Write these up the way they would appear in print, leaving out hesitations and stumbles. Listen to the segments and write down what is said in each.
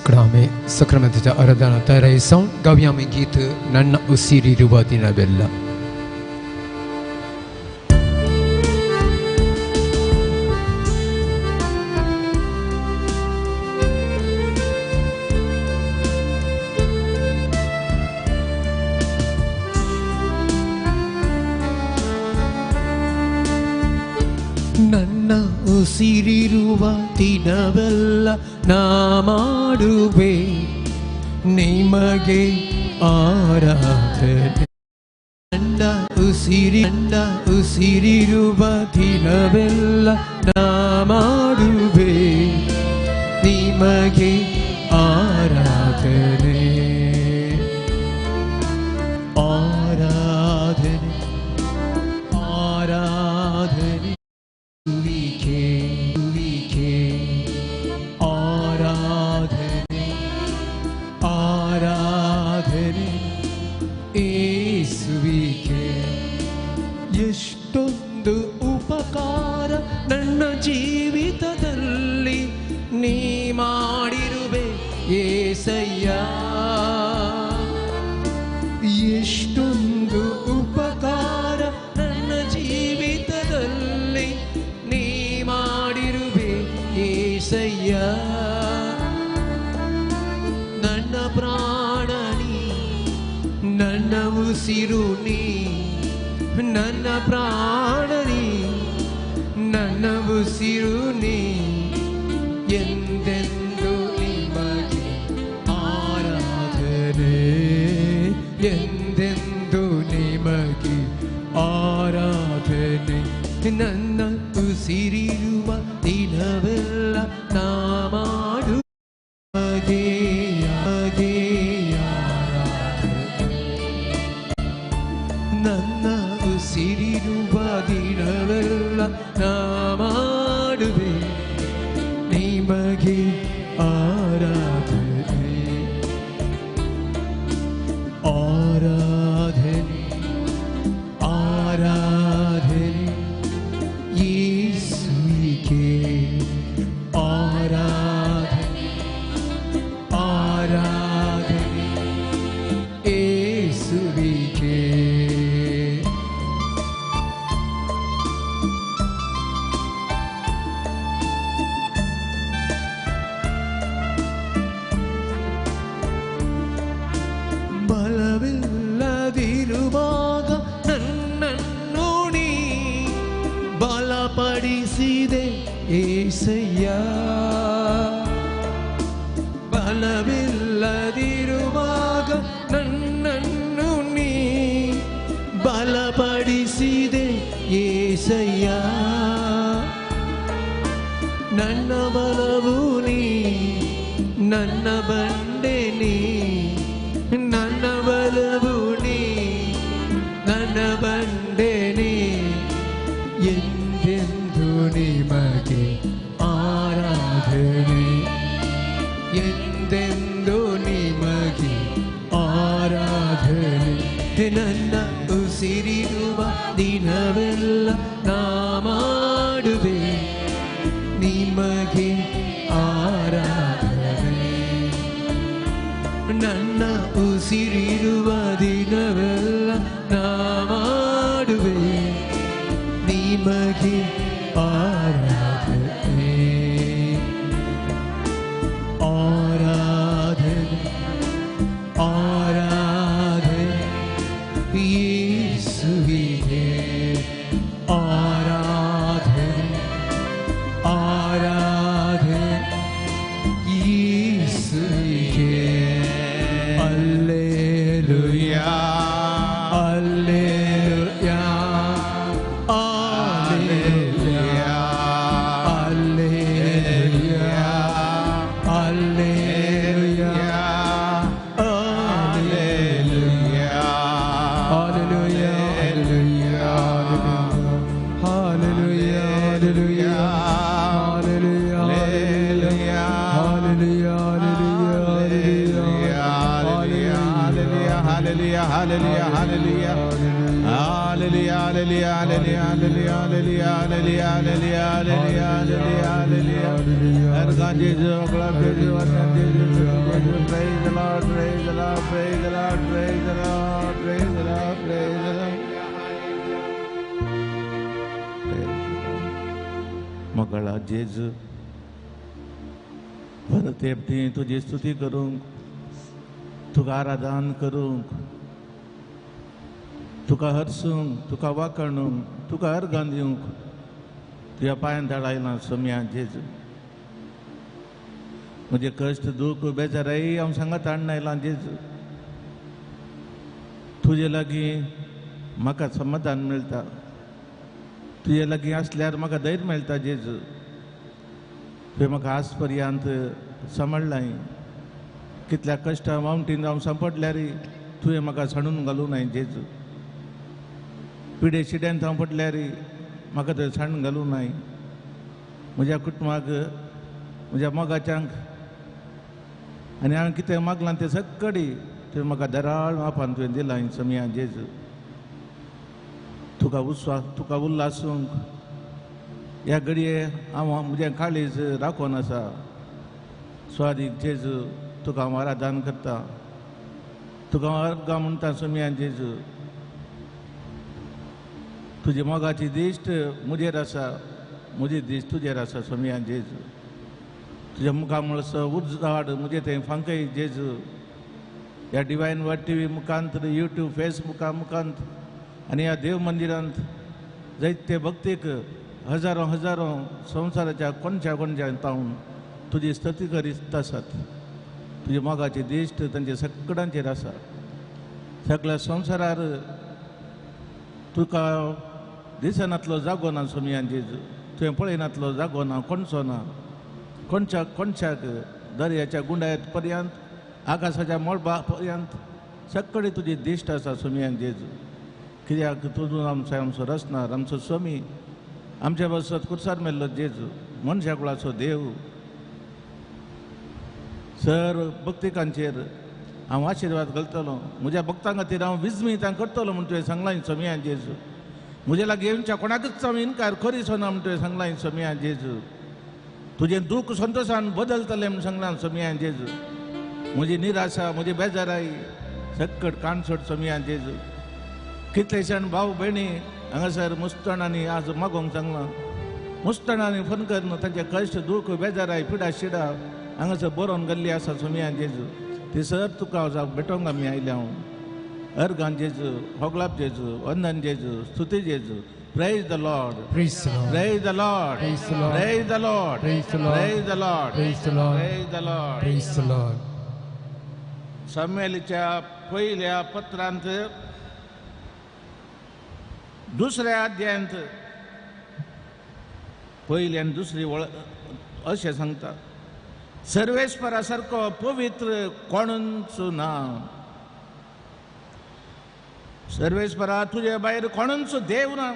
सकडामे ಸಕ್ರಮದ ಆರಾಧನಾ ತಯಾರಿಸೋಣ. ಗವ್ಯಾಮಿ ಗೀತ ನನ್ನ ಉಸಿರಿರುವ ದಿನವೆಲ್ಲ. ನನ್ನ ಉಸಿರಿರುವ ದಿನವೆಲ್ಲ ನಾ ಮಾಡುವೆ ನಿಮಗೆ ಆರಾಧನೆ. ನನ್ನ ಉಸಿರಿರುವ ದಿನವೆಲ್ಲ ನಾ ಮಾಡುವೆ ನಿಮಗೆ ಆರಾಧನೆ. ಆರಾಧನೆ ಆರಾಧನೆ ಆರಾಧನೆ ಆರಾಧನೆ ಏಸುವಿಗೆ. ಎಷ್ಟೊಂದು ಉಪಕಾರ ನನ್ನ ಜೀವಿತದಲ್ಲಿ ನೀ ಮಾಡಿರುವೆ ಏಸಯ್ಯ. ಎಷ್ಟೊಂದು ಉಪಕಾರ ನನ್ನ ಜೀವಿತದಲ್ಲಿ ನೀ ಮಾಡಿರುವೆ ಏಸಯ್ಯ. ನನ್ನ ಪ್ರಾಣ ನೀ, ನನ್ನ ಉಸಿರು ನೀ, ನನ್ನ ಪ್ರಾಣ ನೀ, ನನ್ನ ಉಸಿರು ನೀ, ಎಂದೆಂದು ನಿಮಗೆ ಆರಾಧನೆ, ಎಂದೆಂದು ನಿಮಗೆ ಆರಾಧನೆ. ನನ್ನ ಉಸಿರಿರುವ ದಿನವೆಲ್ಲ ನಾ ಮಾಡು ನನ್ನ ಉಸಿರಿರುವ ದಿನವೆಲ್ಲ ನಾ ಮಾಡುವೆ ನಿಮಗೆ ಆರಾಧನೆ. ಆರಾಧನೆ ಆರಾಧನೆ ಯೇಸುವಿಗೆ. ಆರಾಧನೆ ಆರಾಧನೆ ಯೇಸುವಿಗೆ. ಬಲವಿಲ್ಲದಿರುವಾಗ ನನ್ನನ್ನು ನೀ ಬಲಪಡಿಸಿದೆ ಏಸಯ್ಯ. ಬಲವಿಲ್ಲದಿರುವಾಗ ನನ್ನನ್ನು ನೀ ಬಲಪಡಿಸಿದೆ ಏಸಯ್ಯ. ನನ್ನ ಬಲವು ನೀ, ನನ್ನ ಬಂಡೆ ನೀ, ನನ್ನ ಬಲವು ನೀ, ನನ್ನ ಬಂಡೆ ನೀ, ಎಂದೆಂದು ನಿಮಗೆ ಆರಾಧನೆ, ಎಂದೆಂದು ನಿಮಗೆ ಆರಾಧನೆ. ನನ್ನ ಉಸಿರಿರುವ ದಿನವೆಲ್ಲ ನಾ ಮಾಡುವೆ ನಿಮಗೆ ಆರಾಧನೆ. ನನ್ನ ಉಸಿರಿರುವ ದಿನವೆಲ್ಲ ನಾ ಮಾಡುವೆ ನಿಮಗೆ ಆರಾಧನೆ. ಆರಾಧನೆ ಆರಾಧನೆ ಯೇಸುವಿಗೆ. ಆರಾಧನೆ ಆರಾಧನೆ ಯೇಸುವಿಗೆ. Alleluia alleluia alleluia alleluia alleluia alleluia alleluia alleluia alleluia alleluia alleluia alleluia Hallelujah, hallelujah, hallelujah, hallelujah, hallelujah, hallelujah, hallelujah, hallelujah, hallelujah, hallelujah, hallelujah. Praise the Lord, praise the Lord, praise the Lord, praise the Lord, praise the Lord, praise the Lord. मगळा जेजू परत एकटी तुजी स्तुती करूंक, तुका आराधन करूंक, तुका हरसूंक, तुका वाखणूंक, तुका अर्गां दिवंक तुज्या पांयान धाडायला सोम्या जेजू. म्हजे कश्ट दूख बेजाराय हांव सांगात हाडून आयलां जेजू. तुजे लागीं म्हाका समाधान मेळटा, तुजे लागीं आसल्यार म्हाका धैर्य मेळटा जेजू. तुवें म्हाका आज पर्यंत सांबाळ्ळाय, कितल्या कश्टां मावंटीन हांव सांपडल्यार तुवें म्हाका सांडून घालूं नाय जेजू. पिडे शिड्यांत हांव पडल्यार म्हाका तुवें सांडून घालूं नाय. म्हज्या कुटुंबाक, म्हज्या मोगाच्यांक आनी हांवें कितें मागलां तें सगळी तुवें म्हाका दराळ मापान तुवें दिलां समिया जेजू. तुका उस्वास, तुका उल्हासूंक ह्या घडये हांव म्हजें काळीज राखून आसा. स्वादीक जेजू, तुका हांव आराधन करता, तुका हांव अर्गां म्हणटा सोमिया जेजू. तुजी मोगाची दिश्ट म्हजेर आसा, म्हजी दिश्ट तुजेर आसा सोमिया जेजू. तुज्या मुखा मुळसो उजवाड म्हजें थंय फांकय जेजू. ह्या डिवायन वर्ड टी व्ही मुखांत, यूट्यूब फेसबुका मुखांत आनी ह्या देव मंदिरांत जायते भक्तीक हजारो हजारो संवसाराच्या कोणच्या कोणच्या तावन तुजी स्तुती करीत आसात. तुजी मोगाची दिश्ट तांचे सगळ्यांचेर आसा. सगळ्या संवसारार तुका दिसनातलो जागो ना सोमिया जेजू. तुवें पळयनातलो जागो ना, कोणचो ना. कोणच्या कोणच्याक दर्याच्या गुंडायत पर्यंत, आकाशाच्या मळबा पर्यंत सगळी तुजी दिश्ट आसा सोमिया जेजू. कित्याक तुजो आमचो आमचो रचणार, आमचो स्वामी, आमच्या बसत कुर्सार मेल्लो जेजू, मनशा कुळाचो देव. सर भक्तिकांचेर हांव आशिर्वाद घालतलो, म्हज्या भक्तां खातीर हांव विजमीतां करतलो म्हूण तुवें सांगलां सोमिया जेजू. म्हज्या लागीं येवच्या कोणाकूच हांव इनकार करीचो ना म्हूण तुवें सांगलां सोमिया जेजू. तुजें दूख संतोशान बदलतलें म्हूण सांगलां सोमिया जेजू. म्हजी निराशा, म्हजी बेजाराय सक्कट काणसोट सोमिया जेजू. कितले जाण भाव भयणी हांगासर मुस्तणांनी आज मागोवंक सांगलां, मुस्तणांनी फोन करून तांचे कश्ट दूख बेजाराय पिडा शिडा हांगासर बरोवन गेल्ली आसा सोमिया जेजू. ती सर तुका भेटोवंक आमी आयल्या हांव. अर्गां जेजू, होगलाप जेजू, वंदन जेजू, स्तुती जेजू. Praise the Lord, praise the Lord, praise the Lord, praise the Lord, praise the Lord, praise the Lord. सामुएलाच्या पयल्या पत्रांत दुसऱ्या अध्यायांत पयली आनी दुसरी वळ अशें सांगता, सर्वेस्परा सारको पवित्र कोणूच ना. सर्वेस्परा तुजे भायर कोणूच देव ना.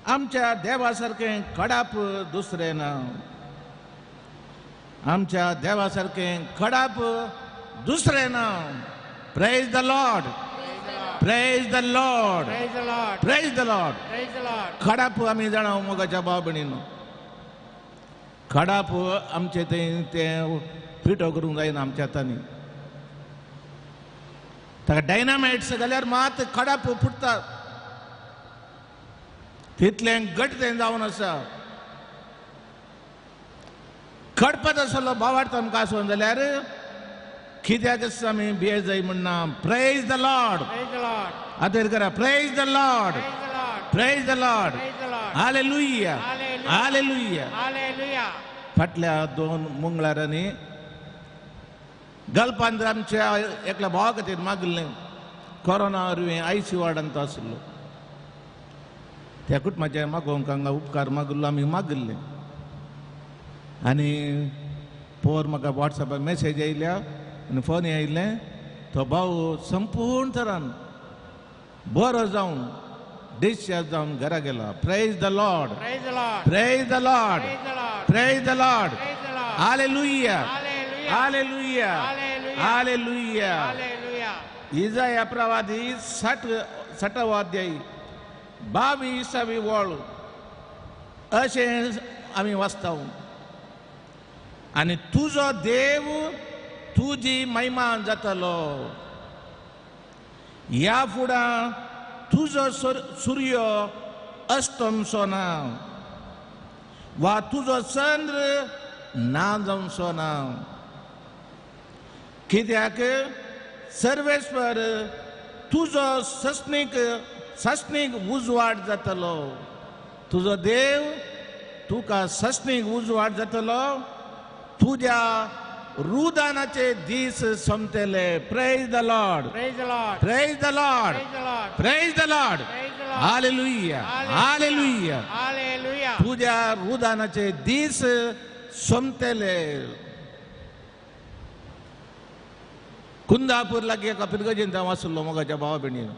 आमच्या देवा सारकें कडाप दुसरें ना. आमच्या देवा सारकें कडाप दुसरें ना. Praise the Lord, praise the Lord, praise the Lord. खडाप आमी जाणा मोगाच्या भाव भयणीनो, खडाप आमचे तें तें पिठो करूंक जायना आमच्या हातांनी. ताका डायनामायट्स घाल्यार मात खडाप फुटता, तितलें घट तें जावन आसा. खडपत आसलो भावार्थ आमकां आसून जाल्यार कित्याक आमी भिये जाय म्हणना. Praise the Lord, आतां करा praise the Lord, praise the Lord, hallelujah, hallelujah. फाटल्या दोन मंगळारांनी गल्पांत आमच्या एकल्या भावा खातीर मागिल्लें. कोरोना वरवीं आयसी वार्डांत आसलो. त्या कुटुंबाच्या मागोवंक हांगा उपकार मागिल्लो आमी मागिल्लें. आनी पोर म्हाका वॉट्सॅपार मॅसेज आयल्या आनी फोन आयिल्लें, तो भाव संपूर्ण तरान बरो जावन डिस्चार्ज जावन घरा गेला. Praise the Lord, praise the Lord, praise the Lord, hallelujah, hallelujah, hallelujah. इजाया प्रवादी 60 अध्याय 22वी वळ अशें आमी वाचता. आनी तुजो देव तुजी महिमा जातलो. ह्या फुडां तुजो सूर्य अस्तमचो ना वा तुजो चंद्र ना जावचो ना, कित्याक सर्वेस्पर तुजो ससनीक उजवाड जातलो. तुजो देव तुका ससनीक उजवाड जातलो. तुज्या रुदानाचे दीस सोंपतले. Praise the Lord, praise the Lord, praise the Lord. Hallelujah, hallelujah. तुज्या रुदानाचे दीस सोंपतले. कुंदापूर लागीं एका पिरगजेंत हांव आसलो मोगाच्या भावा भयणीन.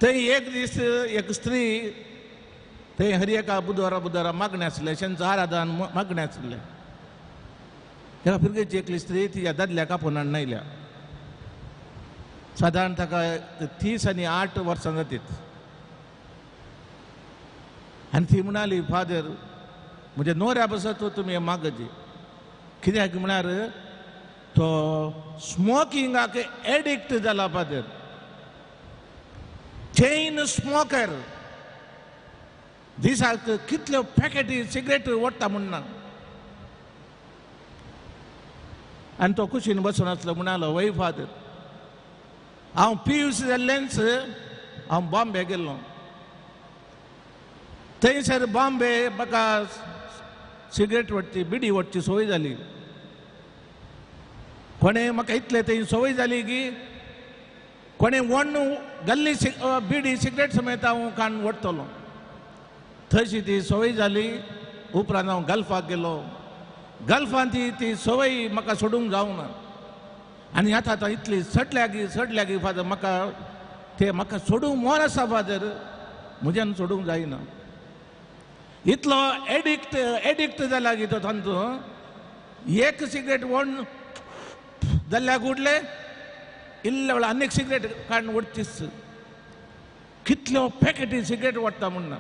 थंय एक दीस एक स्त्री थंय हर एका बुधवारा बुधवारा मागणें आसलें, शेंचो आराधन मागणें आसलें. एका फिरगेची एकली स्त्री तिच्या दादल्याक आपोवन हाडून आयल्या. सादारण ताका 30 आनी 8 वर्सां जातीत. आनी ती म्हणाली, फादर म्हज्या नोऱ्या बसत तुमी मागची, कित्याक म्हळ्यार तो स्मोकिंगाक एडिक्ट जाला फादर, चेन स्मोकर, दिसाक कितल्यो पॅकेटी सिगरेट ओडटा म्हणना. आनी तो कुशीन बसून आसलो. म्हणालो, वय फादर, हांव पियूस जाल्लेंच हांव बॉम्बे गेल्लो. थंयसर बॉम्बे म्हाका सिगरेट ओडची बिडी ओडची संवय जाली. कोणें म्हाका इतलें थंय संवय जाली की कोणें वण्ण गल्ली बिडी सिगरेट समेत हांव कान ओडटलो. थंयशी ती संवय जाली. उपरांत हांव गल्फाक गेलो. गल्फान ती ती संवय म्हाका सोडूंक जावना. आनी आतां आतां इतली सटल्या की फादर, म्हाका ते म्हाका सोडूंक मोर आसा फादर, म्हज्यान सोडूंक जायना. इतलो एडिक्ट एडिक्ट जाला की तो तांचो एक सिगरेट ओड जाल्यार उडले इल्ले वेळा आनीक सिगरेट काडून ओडचीच. कितल्यो पॅकेटी सिगरेट ओडटा म्हणना.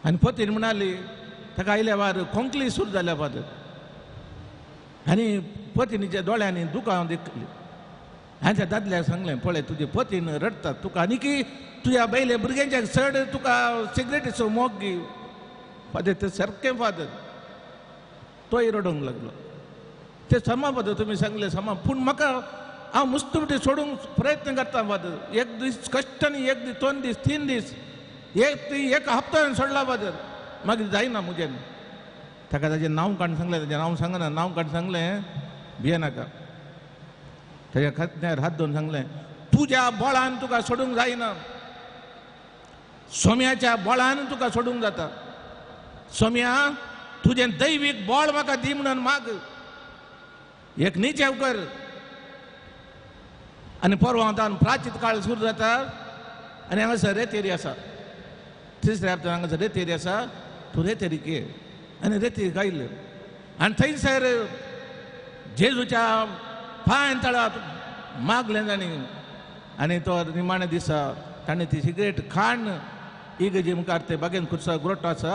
आनी पतीन म्हणाली, ताका आयल्या वार खोंकली सुरू जाल्या फादर. आनी पतिनीच्या दोळ्यांनी दुकां देखली. आनी त्या दादल्याक सांगलें, पळय तुजे पतीन रडटा तुका आनी तुज्या बैले भुरग्यांच्या चड तुका सिगरेटीचो मोग गी फादर. ते सारकें फादर, तोय रडूंक लागलो. ते समा फादर, तुमी सांगलें समा, पूण म्हाका हांव मुस्तुमटी सोडूंक प्रयत्न करता फादर. एक दीस कश्टांनी, एक दीस, 2 दीस, 3 दीस, एक हप्तो सोडला फादर, मागीर जायना म्हज्यान. ताका ताजें नांव काडून सांगलें. ताजें नांव सांगना, नांव काडून सांगलें, भियेनाका. ताज्या खात्यार हात धरून सांगलें, तुज्या बळान तुका सोडूंक जायना, सोम्याच्या बळान तुका सोडूंक जाता. सोम्या तुजें दैवीक बळ म्हाका दी म्हणून माग, एक निचेव कर. आनी परवां आतां प्राचीत काळ सुरू जाता आनी हांगासर रेतेरी आसा. तिसऱ्या हप्त्यान हांगासर रेतेरी आसा, तूं रेतेरी घे. आनी रेतेरी गायले. आनी थंयसर जेजूच्या पांय तळात मागलें जाणी. आनी तो निमाण्या दिसा ताणें ती सिगरेट खाण इगर्जे मुखार ते बागेन खुर्सा ग्रोटो आसा,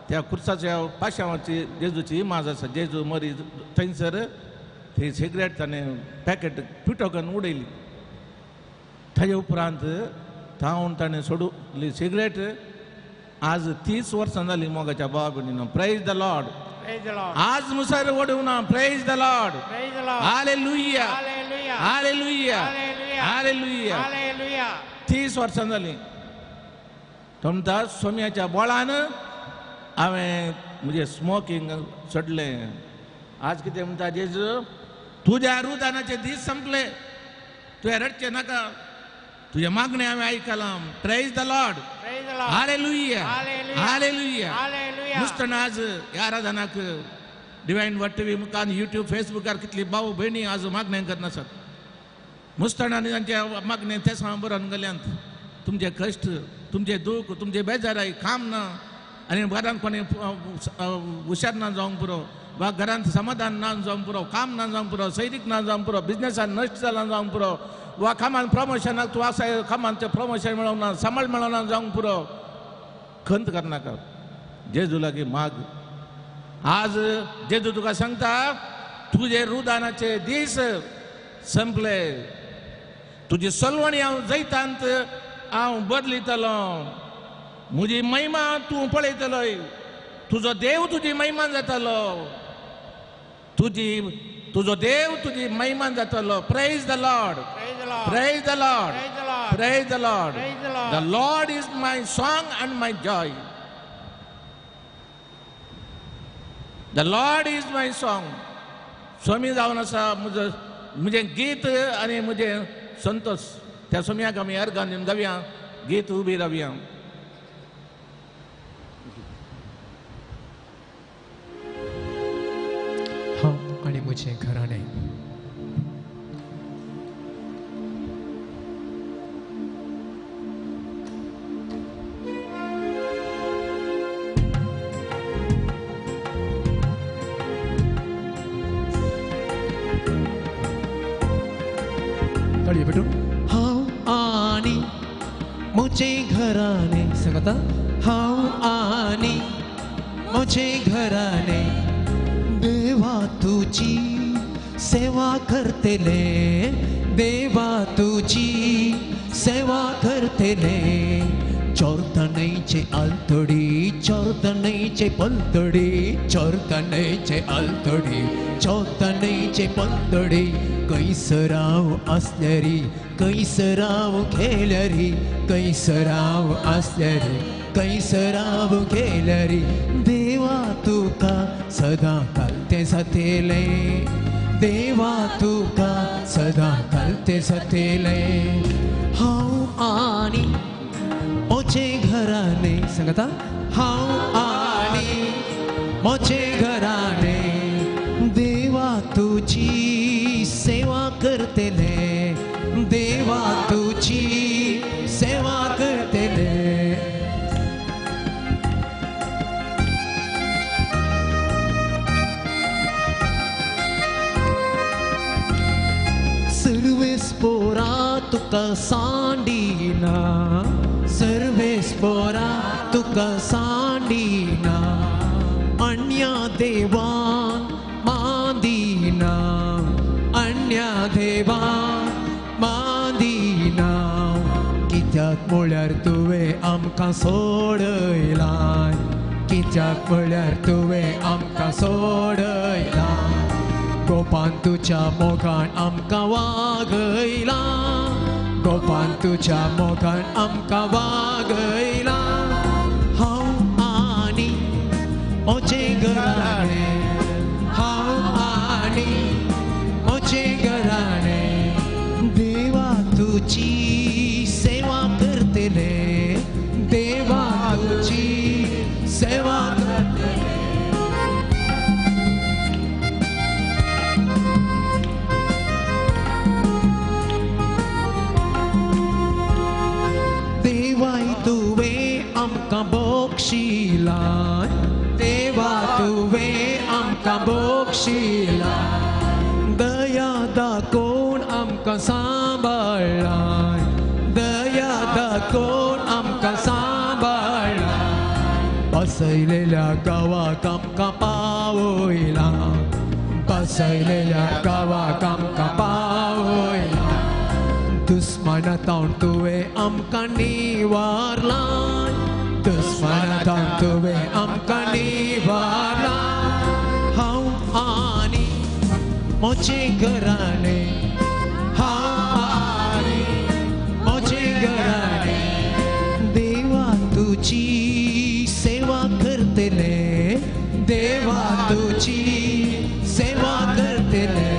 त्या खुर्साच्या पाशांवाची जेजूची इमाज आसा, जेजू मरी, थंयसर ती सिगरेट ताणें पॅकेट पिठो करून उडयली. ताजे उपरांत तावन ताणें सोडली सिगरेट. आज 30 वर्सां जालीं मोगाच्या भावा भयणीनो. Praise the Lord. आज मुसार ओडूना. Praise the Lord. Hallelujah, hallelujah, hallelujah. 30 वर्सां जालीं. तो म्हणटा, सोम्याच्या बळान हांवें म्हजें स्मोकींग सोडलें. आज कितें म्हणटा जेजू, तुज्या रुदानाचे दीस संपले, तुवें रडचें नाका, तुजें मागणें हांवें आयकलां. Praise the Lord. Hallelujah, hallelujah. नुस्तना आज ह्या आराधनाक डिवायन वर्ड टीव्ही मुखार, युट्यूब, फेसबुकार कितली भाव भयणी आज मागणें करनासात. मुस्तान आनी तांच्या मागणें तेसां बरोवन गेल्यांत. तुमचे कश्ट, तुमचे दूख, तुमचे बेजाराय, काम ना आनी घरांत कोणी हुशार ना जावंक पुरो, वा घरांत समाधान ना जावंक पुरो, काम ना जावंक पुरो, सैरीक ना जावंक पुरो, बिजनेसान नश्ट जाला जावंक पुरो, वा कामान प्रमोशनाक तूं आसा कामांचें प्रमोशन मेळोवना, सांबाळ मेळोवना जावंक पुरो. खंत करनाका, जेजू लागीं माग. आज जेजू तुका सांगता, तुजे रुदानाचे दीस संपले. तुजी सलवणी हांव जैतांत हांव बदलितलो. म्हजी महिमा तूं पळयतलोय. तुजो देव तुजी महिमा जातलो. तुजी तुजो देव तुजी महिमा जातलो. Praise the Lord. Praise the Lord. Praise the Lord. The Lord is my song and my joy. The Lord is my song. स्वामी जावन आसा म्हजो म्हजें गीत आनी म्हजें संतोष. त्या स्वाम्याक आमी अर्गान दिवन गावया गीत उबी रावया. हांव आनी म्हजें घराणें. हांव आनी म्हजें घराणें सांगता. हांव आनी म्हजें घराणें देवा तुजी सेवा करतले. देवा तुजी सेवा करतले. चोरतनयचे आलतडी चोरतनयचे पलतडी चोरतनयचे आलतडी चोरतनयचे पलतडी कैसराव आसल्यारी कैसराव खेल्यारी कैसराव आसल्यारी कैसराव खेल्यारी देवा तुका सदां कालते जातेले. देवा तुका सदां कालते जातेले. हांव आनी म्हजें घराणें सांगता. हांव आनी म्हजें घराणें देवा तुजी सेवा करतले. देवा तुजी सेवा करतले. सर्वेस पोरा तुका सांडिना. सर्वेस पोरा तुका सांडिना. अन्या देवान मांदिना. अन्या देवान मांदिना. कित्याक म्हळ्यार तुवें आमकां सोडयलां. कित्याक म्हळ्यार तुवें आमकां सोडयलां. गोपान तुज्या मोगान आमकां वागयलां. गोपान तुज्या मोगान आमकां वागयलां. हांव आनी म्हजें घराणें. हांव आनी म्हजें घराणें देवा तुजी सेवा करतले. देवा तुजी सेवा करतले. देवाय तुवें आमकां बक्षिलां. देवा तुवें आमकां बक्षिलां. दया दाखोवन आमकां सांबाळ्ळां. दया दाखोवन आमकां सांबाळ्ळां. बसयलेल्या गांवाक आमकां पावयलां. बसयलेल्या गांवाक आमकां पावयलां. दुस्माना तावन तुवें आमकां निवारलां. दुस्माना तावन तुवें आमकां निवारलां. हांव आनी म्हजें घराणें. हांव आनी म्हजें घराणें देवा तुजी सेवा करतले. देवा तुजी सेवा करतले.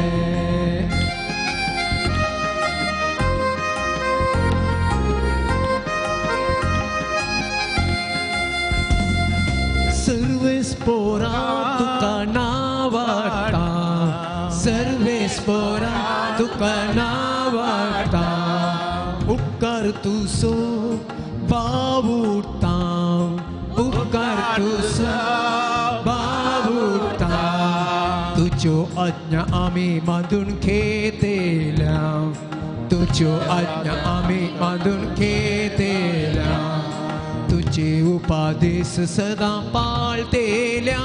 सर्वेस पोरा तुका नावाडटा. सर्वेस पोरा तुका नावाडटा. उपकार तुजो बावुडटा. उपकार तुजो बावुडटा. तुज्यो आज्ञा आमी बांदून घेतल्या. तुज्यो आज्ञा आमी बांदून घेतल्या. तुजे उपादेश सदां पाळतेल्या.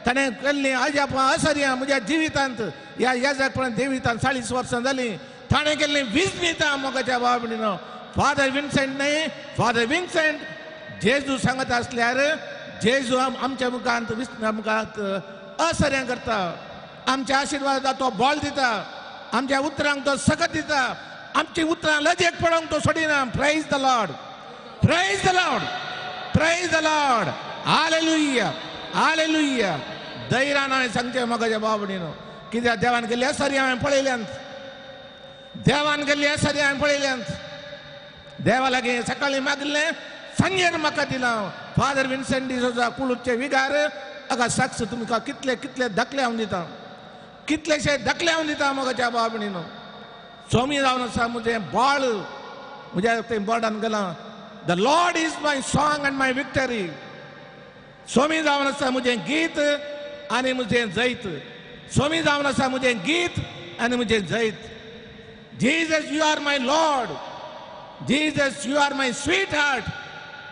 ताणें केल्लीं अजापां असर्यां म्हज्या जिवितांत ह्या याजकपणान देवितांत 40 वर्सां जालीं. ताणें केल्लीं विस्मितां मोगाच्या भाव भयणीनो. फादर विन्सेंट न्हय, फादर विन्सेंट जेजू सांगत आसल्यार जेजू आमच्या मुखांत मुखांत असर्यां करता. आमच्या आशिर्वादाक तो बळ दिता, आमच्या उतरांक तो सकत दिता, आमची उतरां लजेक पडोवंक तो सोडिना. Praise the Lord, praise the Lord, praise the Lord. Hallelujah, hallelujah. धैर्यान हांवें सांगचें मोगाच्या भाव भयणीनो, कित्याक देवान केल्ली असरी हांवें पळयल्यांत, देवान केल्ली असरी हांवें पळयल्यांत. देवा लागीं सकाळीं मागिल्लें सांजेर म्हाका दिलां. फादर विन्सेंट डिसोजा कुळूचे विगार अगा साक्ष तुमकां कितले कितले दाखले हांव दितां, कितलेशे दाखले हांव दितां मोगाच्या भाव भयणीनो. स्वामी जावन आसा म्हजें बाळ, म्हज्या थंय बोर्डान गेलां, the Lord is my song and my victory. स्वामी जावन आसा म्हजें गीत आनी म्हजें जैत. स्वामी जावन आसा म्हजें गीत आनी म्हजें जैत. Jesus you are my Lord, Jesus you are my sweetheart,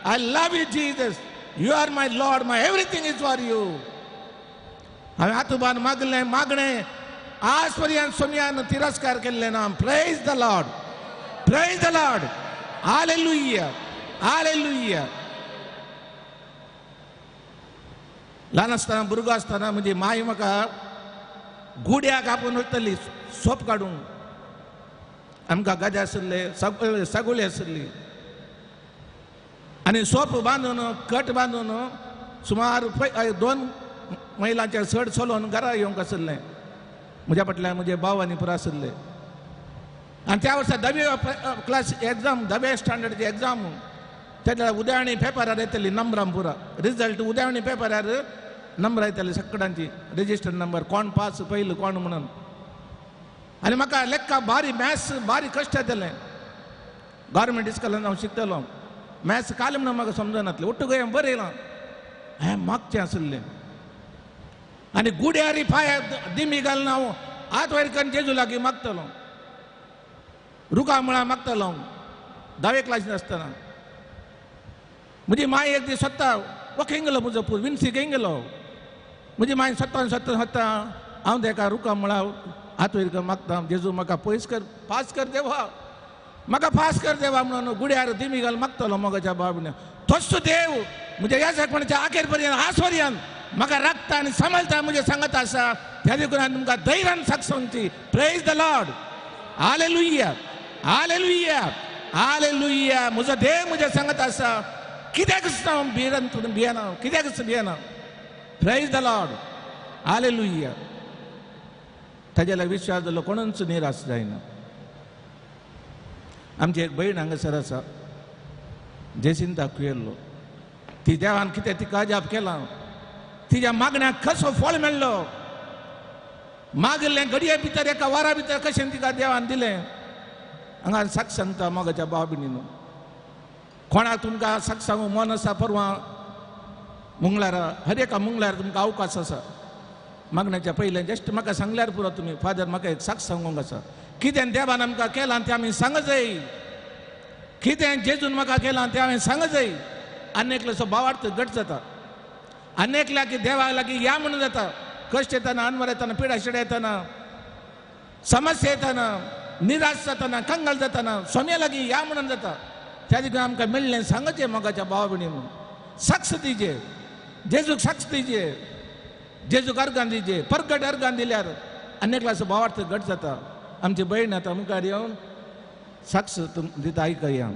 I love you Jesus, you are my Lord, my everything is for you. हांवें आतुबान मागलें मागणें आज पर्यंत सोम्यान तिरस्कार केल्लें ना. Praise the Lord, praise the Lord. Hallelujah, hallelujah. ल्हान आसतना भुरगो आसतना म्हजी माय म्हाका गुड्याक आपोवन वयताली सोप काडूंक. आमकां गजे आशिल्ले, सगळे आशिल्ली आनी सोप बांदून कट बांदून सुमार 2 मैलांचे चड चलोवन घरा येवंक आशिल्लें. म्हज्या फाटल्यान म्हजे भाव आनी पुरो आशिल्ले. आनी त्या वर्सा धावी क्लास एग्जाम, धाव्या स्टँडर्डची एग्जाम, तेन्ना उद्याणी पेपरार येतली नंबरां पुरा रिजल्ट उद्याणी पेपरार नंबरां येताली सगळ्यांची, रजिस्टर नंबर, कोण पास पयलो कोण म्हणून. आनी म्हाका लेखा भारी मॅथ्स भारी कश्ट येतलें. गव्हर्मेंट इस्कॉलान हांव शिकतलो, मॅथ्स काल म्हणून म्हाका समजनातलें, ఒట్టు हांवें बरयलां, हांवें मागचें आशिल्लें. आनी गुड्यारी पांय दिमी घालून हांव हात वयर करून जेजू लागीं मागतलो, रुखा मुळां मागतलो हांव धावे क्लासीन आसतना. म्हजी माय एक दीस सोदता, वो खंय गेलो म्हजो पूत विन्सी खंय गेलो. म्हजी माय सोदता सोदता सोदता हांव तेका रुखा मुळां हात वयर करून मागता, जेजू म्हाका पयस कर, पास कर देवा, म्हाका पास कर देवा म्हणून गुड्यार दिमी घालून मागतलो मोगाच्या भाव. तोच देव म्हज्या ह्या जागपणाच्या आखेर पर्यंत आज पर्यंत म्हाका राखता आनी सांबाळटा, म्हजें सांगत आसा. त्या देखून हांवें तुमकां धैर्यान साक्ष सांगची. Praise the Lord, hallelujah, hallelujah, hallelujah. म्हजो देव म्हजें सांगत आसा, कित्याक हांव भियेना, भियेना, कित्याक भियेना. Praise the Lord, hallelujah. ताज्या लागीं विश्वास जालो कोणूच निराश जायना. आमची एक भयण हांगासर आसा, जेसिंता कुयेल्लो, ती देवान कितें तिका अजाप केलां, तिज्या मागण्याक कसो फळ मेळ्ळो, मागिल्लें घडये भितर एका वरा भितर कशें तिका देवान दिलें. हांगा साक्ष सांगता मोगाच्या भाव भयणीनो, कोणाक तुमकां साक्ष सांगूंक मन आसा, परवां मंगळारा, हर एका मंगळार तुमकां अवकाश आसा. मागण्याच्या पयलें जस्ट म्हाका सांगल्यार पुरो तुमी, फादर म्हाका एक साक्ष सांगूंक आसा, कितें देवान आमकां केलां तें आमी सांग जाय, कितें जेजून म्हाका केलां तें हांवें सांग जाय. आनी एकल्याचो भावार्थ घट जाता, आनी एकल्या की देवा लागीं या म्हणून जाता. कश्ट येताना, अनवर येताना, पिडा शिडा येताना, समस्या येताना, निराश जाताना, कंगाल जाताना स्वाम्या लागीं या म्हणून जाता. त्या देखून आमकां मेळ्ळें सांगचें मोगाच्या भाव भयणी म्हणून. साक्ष दिजे, जेजूक साक्ष दिजे, जेजूक अर्गान दिजे, परगट अर्गान दिल्यार आनी एकल्याचो भावार्थ घट जाता. आमची भयण आतां मुखार येवन साक्ष दिता, आयकया.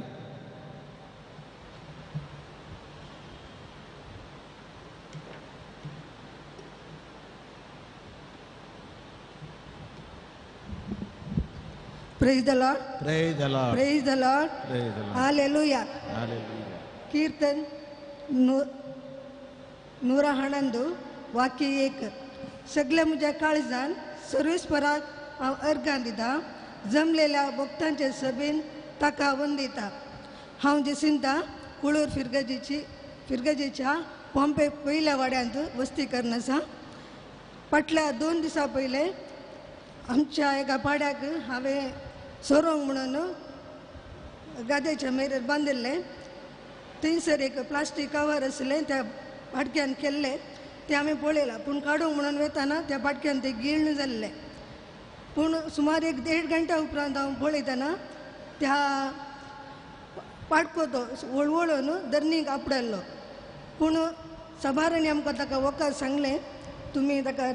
Praise the Lord. Praise the Lord. Praise the Lord. Praise the Lord. Hallelujah. Hallelujah. कीर्तन 111 वाक्य 1. सगळ्या म्हज्या काळजान सर्वेस्पराक हांव अर्गां दिता, जमलेल्या भक्तांचे सभेन ताका वंदिता. हांव जेसिंता कुळूर फिरगजेच्या पॉम्पे पयल्या वाड्यांत वस्ती करून आसा. फाटल्या 2 दिसां पयले आमच्या एका पाड्याक हांवें सोरोंग म्हणून गाद्याच्या मेरेर बांदिल्लें. थंयसर एक प्लास्टीक कवर आसलें, त्या पाडक्यान केल्लें. तें आमी पळयलां पूण काडूंक म्हणून वेताना त्या पाटक्यान तें गिळण जाल्लें. पूण सुमार एक 1.5 घंट्या उपरांत हांव पळयतना त्या पाटको तो वळवळून दर्नीक आपडल्लो. पूण सभारांनी आमकां ताका वखद सांगलें तुमी ताका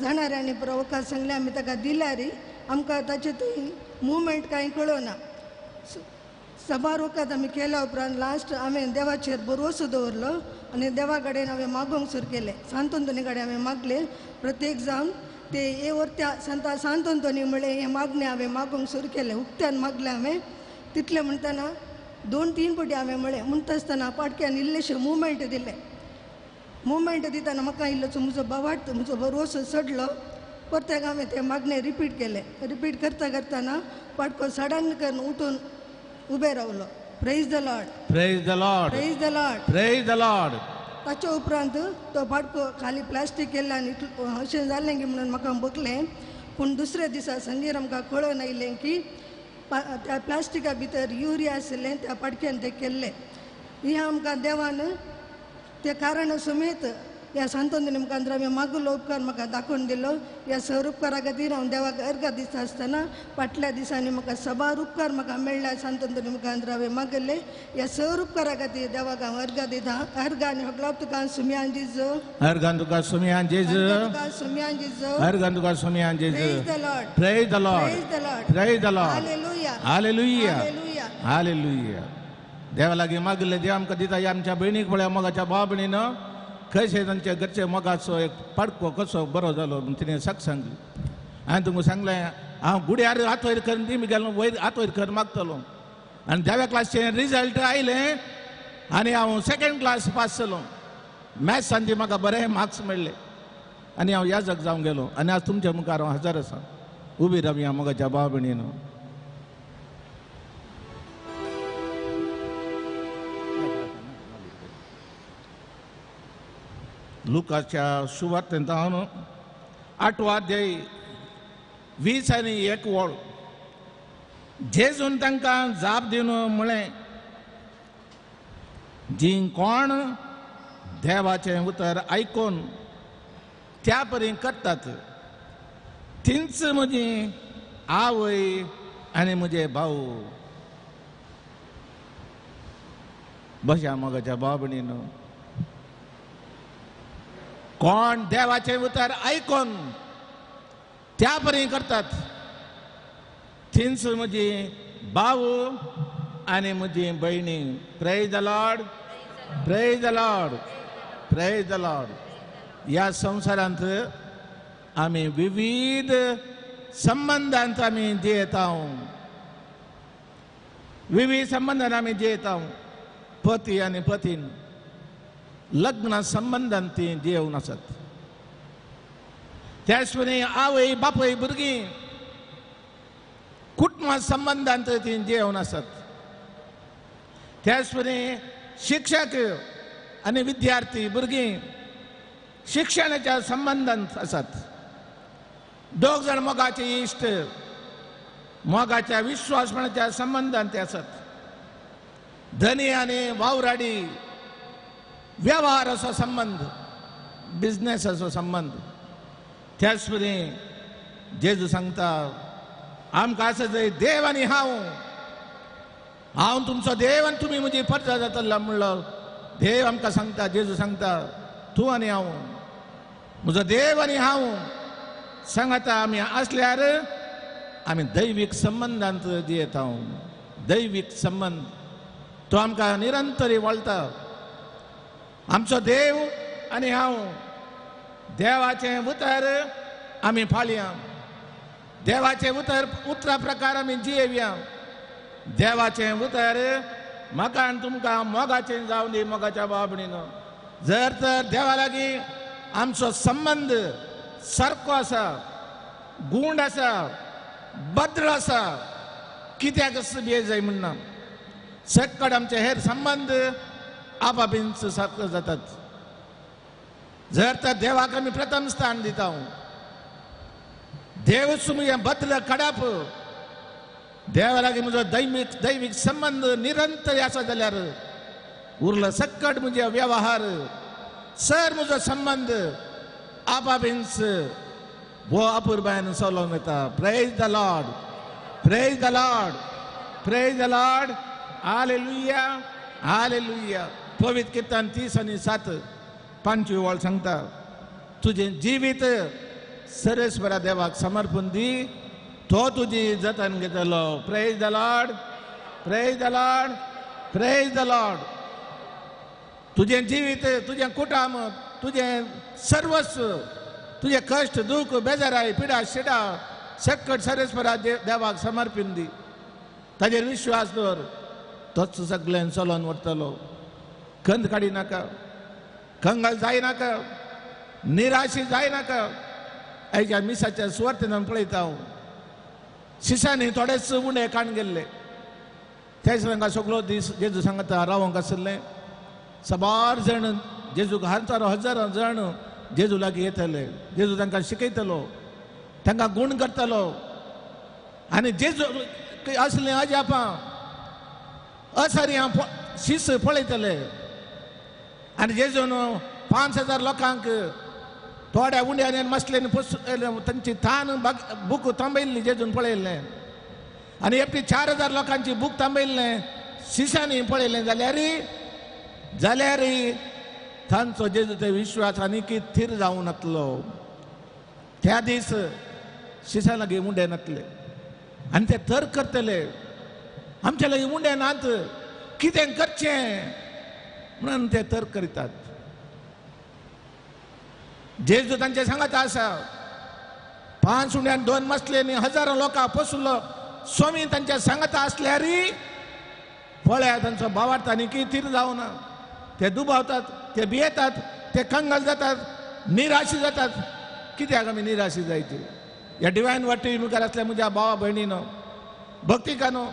जाणाऱ्यांनी पुरो वखद सांगलें आमी ताका दिल्यारी आमकां ताचे थंय मुवमेंट कांय कळना. सबार वखद आमी केल्या उपरांत लास्ट हांवें देवाचेर भरवसो दवरलो आनी देवा कडेन हांवें मागूंक सुरू केलें. सांत अंतोनी कडेन हांवें मागलें प्रत्येक जावन ते हे वरत्या सांता सांत अंतोनी म्हळें हें मागणें हांवें मागूंक सुरू केलें. उक्त्यान मागलें हांवें तितलें म्हणटना 2-3 पटी हांवें म्हळें. म्हणटा आसतना पाटक्यान इल्लेशें मुवमेंट दिलें. मुवमेंट दितना म्हाका इल्लोसो म्हजो भावार्थ म्हजो भरवसो चडलो. परत्याक हांवें तें मागणें रिपीट केलें. रिपीट करता करतना पाटको सडन करून उठून उबें रावलो. Praise the Lord. Praise the Lord. Praise the Lord. Praise the Lord. ताच्या उपरांत तो पाटको खाली प्लास्टीक केल्ल्यान इतलो अशें जालें की म्हणून म्हाका बकलें. पूण दुसऱ्या दिसा संगीर आमकां कळोन आयलें की त्या प्लास्टिका भितर युरिया आशिल्लें त्या पाटक्यान तें केल्लें. हें आमकां देवान ते कारण समेत ह्या सांत अंतोनी मुखार हांवें मागलो उपकार म्हाका दाखोवन दिलो. ह्या सर उपकारा खातीर हांव देवाक अर्घा दिता आसतना फाटल्या दिसांनी म्हाका सबार उपकार म्हाका मेळ्ळ्या. सांत अंतोनी मुखार हांवें मागले ह्या सर उपकारा खातीर देवाक हांव अर्घा दिता. अर्घा आनी सगळो तुका सुमयान जेजू. अर्घान तुका सुमयान जेजू. तुका सुमयान जेजू. अर्घान तुका सुमयान जेजू. Praise the Lord. Praise the Lord. Praise the Lord. Praise the Lord. Hallelujah. Hallelujah. Hallelujah. Hallelujah. देवा लागीं मागले देव आमकां दिता. आमच्या भयणीक पळय मोगाच्या भाव भयणीन कशें तांच्या घरचे मोगाचो एक पाडको कसो बरो जालो म्हूण तिणें साक सांगली. हांवें तुमकां सांगलें हांव गुड्यार हात वयर करून दी गेलो वयर हात वयर करून मागतलो आनी 10व्या क्लासचें रिजल्ट आयलें आनी हांव सेकेंड क्लास पास जालो. मॅथ्सान ती म्हाका बरे मार्क्स मेळ्ळे आनी हांव याजक जावंक गेलो आनी आज तुमच्या मुखार हांव हजर आसा. उबी रावया मोगाच्या भाव भयणीन. लुकाच्या सुवार्तेंत 8वो अध्याय 20 आनी 1 वळ. जेजून तांकां जाप दिवन म्हळें जी कोण देवाचें उतर आयकून त्या परी करतात तींच म्हजी आवय आनी म्हजे भाऊ. बशा मोगाच्या भाव भयणीनो, कोण देवाचें उतर आयकून त्या परी करतात तींच म्हजी भाऊ आनी म्हजी भयणी. Praise the Lord. Praise the Lord. Praise the Lord. ह्या संवसारांत आमी विविध संबंदांत आमी जियेता. विविध संबंदान आमी जियेता. पती आनी पतीन लग्न संबंदान ती जियेवन आसात. त्याच परी आवय बापूय भुरगीं कुटुंबा संबंदांत ती जियेवन आसात. त्याच परी शिक्षक आनी विद्यार्थी भुरगीं शिक्षणाच्या संबंदांत आसात. दोग जाण मोगाचे इश्ट मोगाच्या विश्वासपणाच्या संबंदांत ते आसात. धनी आनी वावराडी व्यवहाराचो संबंद बिजनेसाचो संबंद. त्याच परी जेजू सांगता आमकां आसा जंय देव आनी हांव, हांव तुमचो देव आनी तुमी म्हजी परजा जातला म्हणलो. देव आमकां सांगता, जेजू सांगता तूं आनी हांव, म्हजो देव आनी हांव सांगाता आमी आसल्यार आमी दैवीक संबंदांत जियेता. दैवीक संबंद तो आमकां निरंतरी वळटा. आमचो देव आनी हांव देवाचें उतर आमी पाळया, देवाचें उतर उतरा प्रकार आमी जियेवया. देवाचें उतर म्हाका आनी तुमकां मोगाचें जावं दी मोगाच्या बाबणीन. जर तर देवा लागीं आमचो संबंद सारको आसा, गूंड आसा, भद्र आसा, कित्याक बेज जाय म्हणना. सक्कड आमचे हेर संबंद आपापींच सारको जातात. जर तर देवाक आमी प्रथम स्थान दिता, देवच म्हजें भद्र कडाप, देवा लागीं म्हजो दैवीक संबंद निरंतर आसा जाल्यार उरलो सक्कट म्हजे व्यवहार, सर म्हजो संबंद आपापींच वो अपुरबायेन चलोवन वता. Praise the Lord, praise the Lord, praise the Lord. Hallelujah, hallelujah. पवित्र कीर्तन 30:7 5वी वळ सांगता, तुजें जिवीत सर्वेस्परा देवाक समर्पण दी, तो तुजी जतन घेतलो. Praise the Lord, praise the Lord, praise the Lord. तुजें जिवीत, तुजें कुटुंब, तुजें सर्वस्व, तुजें कश्ट, दुख, बेजाराय, पिडा शिडा सकट सर्वेस्परा देवाक समर्पण दी, ताजेर विश्वास दवर, तोच सगळ्यान चलोवन व्हरतलो. कंद काडी नाका, कंगाल जायनाका, निराशी जायनाका. आयच्या मिसाच्या सुवार्तेन पळयता हांव, शिसांनी थोडेच उणें काण गेल्ले. त्याच तांकां सगळो दीस जेजू सांगता रावंक आशिल्लें. साबार जाण जेजूक, हजारो हजारो जाण जेजू लागीं येतले, जेजू तांकां शिकयतलो, तांकां गूण करतलो. आनी जेजू असलीं अजापां असारी हांव शीस पळयतले. आनी जेजून 5000 लोकांक थोड्या उंड्यांनी मसल्यांनी पोस तांची थान बूक थांबयल्ली जेजून पळयल्लें. आनी एकटी 4000 लोकांची बूक थांबयल्लें शिशांनी पळयलें. जाल्यार तांचो जेजू ते विश्वास आनी की थीर जावं नातलो. त्या दीस शिशां लागीं उंडे नातले आनी ते तर्क करतले, आमच्या लागीं उंडे नात, कितें करचें म्हणून ते तर्क करितात. जेजू तांचे सांगत आसा, 5 उंड्यान 2 मसल्यांनी हजारो लोकां पोसलो. स्वामी तांच्या सांगत आसल्यार पळया तांचो भावार्थ आनी की थीर जावना. ते दुबावतात, ते भियेतात, ते कंगाल जातात, निराशी जातात. कित्याक आमी निराशी जायची? ह्या डिवायन वाटी मुखार आसल्या म्हज्या भावा भयणीनो, भक्तिकानो,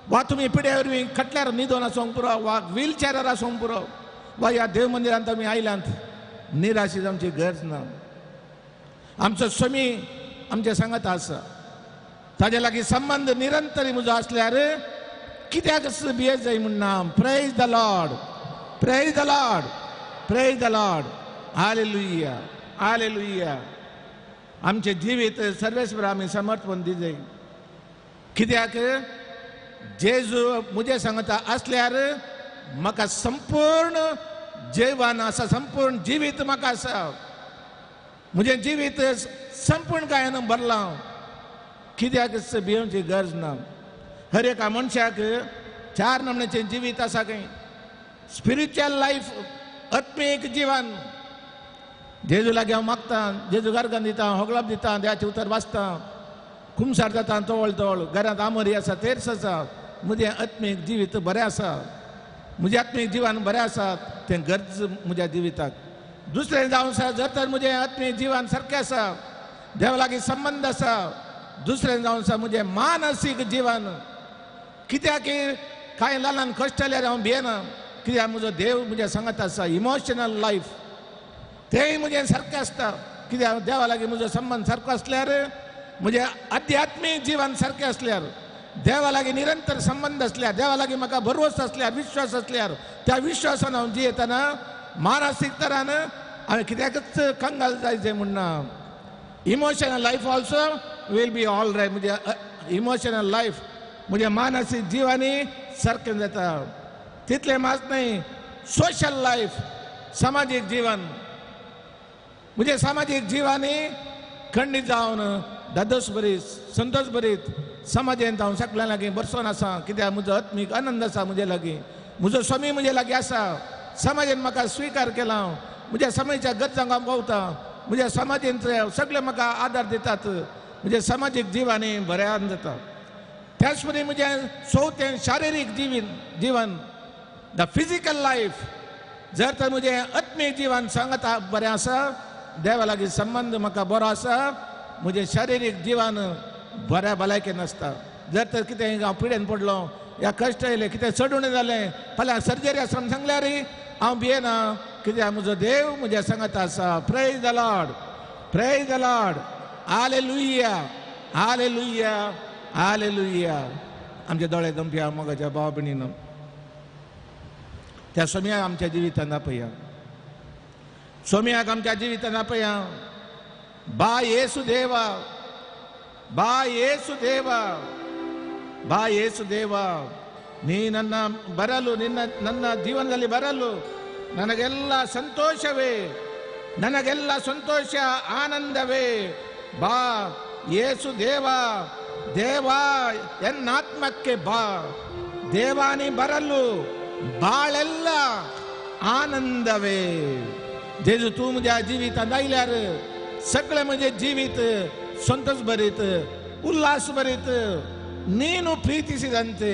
वा तुमी पिड्या वरवीं खटल्यार न्हिदोन आसूंक पुरो, वा व्हीलचेरार आसूंक पुरो, वा ह्या देव मंदिरांत आमी आयल्यांत, निराशी जावची गरज ना. आमचो स्वामी आमचे सांगत आसा, ताजे लागीं संबंद निरंतर म्हजो आसल्यार कित्याक भियेत जाय म्हूण ना. Praise the Lord, praise the Lord, praise the Lord. Hallelujah, hallelujah. आमचें जिवीत सर्वेस्पर आमी समर्पण दी जाय. कित्याक जेजू म्हजें सांगता आसल्यार म्हाका संपूर्ण जेवण आसा, संपूर्ण जिवीत म्हाका आसा, म्हजें जिवीत संपूर्ण कांय भरलां. कित्याक भियोवची गरज ना. हर एका मनशाक 4 नमण्याचें जिवीत आसा खंय. स्पिरिच्युअल लायफ, आत्मीक जिवन. जेजू लागीं हांव मागतां, जेजू गार्गान दिता, होगळप दिता, देवाचें उतर वाचता, कुमसार जाता तवळ तवळ, घरांत आमोरी आसा, तेर्स आसा, म्हजें आत्मीक जिवीत बरें आसा, म्हजें आत्मीक जिवन बरें आसा, तें गरज म्हज्या जिविताक. दुसरें जावन आसा, जर तर म्हजें आत्मीक जिवन सारकें आसा, देवा लागीं संबंद आसा, दुसरें जावन आसा म्हजें मानसीक जिवन. कित्याक कांय ल्हान ल्हान कश्ट जाल्यार हांव भियेना, कित्याक म्हजो देव म्हज्या सांगत आसा. इमोशनल लायफ तेंय म्हजें सारकें आसता, कित्याक देवा लागीं म्हजो संबंद सारको आसल्यार, म्हजें आध्यात्मीक जिवन सारकें आसल्यार, देवा लागीं निरंतर संबंद आसल्यार, देवा लागीं म्हाका भरवंस आसल्यार, विश्वास आसल्यार, त्या विश्वासान हांव जियेतना मानसीक तरान हांवें कित्याकच कंगाल जायचें म्हूण ना. Emotional life also will be all right. म्हजें इमोशनल लायफ, म्हजें मानसीक जिवानी सारकें जाता. तितलें मात न्हय, सोशल लायफ, समाजीक जिवन, म्हजें सामाजीक जिवानी खंडीत जावन दादोस भरीत, संतोष भरीत समाजेंत हांव सगळ्यां लागीं बरसोन आसा. कित्याक म्हजो आत्मीक आनंद आसा म्हजे लागीं, म्हजो स्वामी म्हजे लागीं आसा. समाजेन म्हाका स्विकार केला, म्हज्या समाजाच्या गरजांक हांव पावता, म्हज्या समाजेंत सगळे म्हाका आदार दितात, म्हजें समाजीक जिवानी बऱ्यान जाता. त्याच परी म्हजें चवथें शारिरीक जिवन, the physical life. जर तर म्हजें आत्मीक जिवन सांगता बरें आसा, देवा लागीं संबंद म्हाका बरो आसा, म्हजें शारिरीक जिवन बऱ्या भलायकेन आसता. जर तर कितें हांव पिडेन पडलो, या कश्ट येयले, कितें चडुणें जालें, फाल्यां सर्जरी आसा म्हूण सांगल्यार हांव भियेना, कित्याक म्हजो देव म्हज्या सांगत आसा. Praise the Lord, praise the Lord. Hallelujah, hallelujah, hallelujah. आमचे दोळे दमप्या मोगाच्या भाव भयणीनो, त्या सोम्या आमच्या जिवितांत आपया. सोम्याक आमच्या जिवितान आपया. बा येसू देवा, बा येसू देवा, ಬಾ ಯೇಸು ದೇವ, ನೀ ನನ್ನ ಬರಲು, ನಿನ್ನ ನನ್ನ ಜೀವನದಲ್ಲಿ ಬರಲು ನನಗೆಲ್ಲ ಸಂತೋಷವೇ, ನನಗೆಲ್ಲ ಸಂತೋಷ ಆನಂದವೇ. ಬಾ ಯೇಸು ದೇವ, ದೇವ ಎನ್ನಾತ್ಮಕ್ಕೆ ಬಾ, ದೇವಾನಿ ಬರಲು ಬಾಳೆಲ್ಲ ಆನಂದವೇ. जेजू तूं म्हज्या जिवितांत आयल्यार सगळें म्हजें जिवीत संतोष भरीत, उल्हास भरीत, ನೀನು ಪ್ರೀತಿಸಿದಂತೆ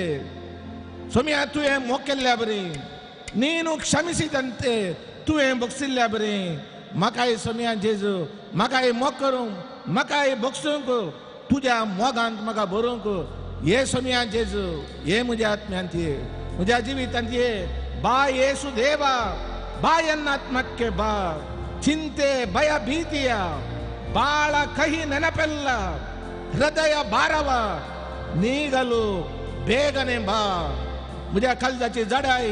ಸ್ವಾಮಿಯ ತೂಯೆ ಮೊಕ್ಕೆಲ್ಲ ಬರಿ, ನೀನು ಕ್ಷಮಿಸಿದಂತೆ ತೂಯೆ ಬೊಕ್ಸಿಲ್ಲ ಬರಿ. म्हाकाय स्वामिया जेजू, म्हाकाय मोग करूंक, म्हाकाय बक्षूंक, तुज्या मोगांत म्हाका भरूंक. हे स्वामिया जेजू, हे म्हज्या आत्म्यांत ये, म्हज्या जिवितांत ये. बा येसू देवा, ಬಾ ಎನ್ನಾತ್ಮಕ್ಕೆ ಬಾ. ಚಿಂತೆ ಭಯ ಭೀತಿಯ ಬಾಳ ಕಹಿ ನೆನಪೆಲ್ಲ, ಹೃದಯ ಭಾರವ ನೀಗಲು ಬೇಗನೆ ಬಾ. म्हज्या काळजाची जडाय,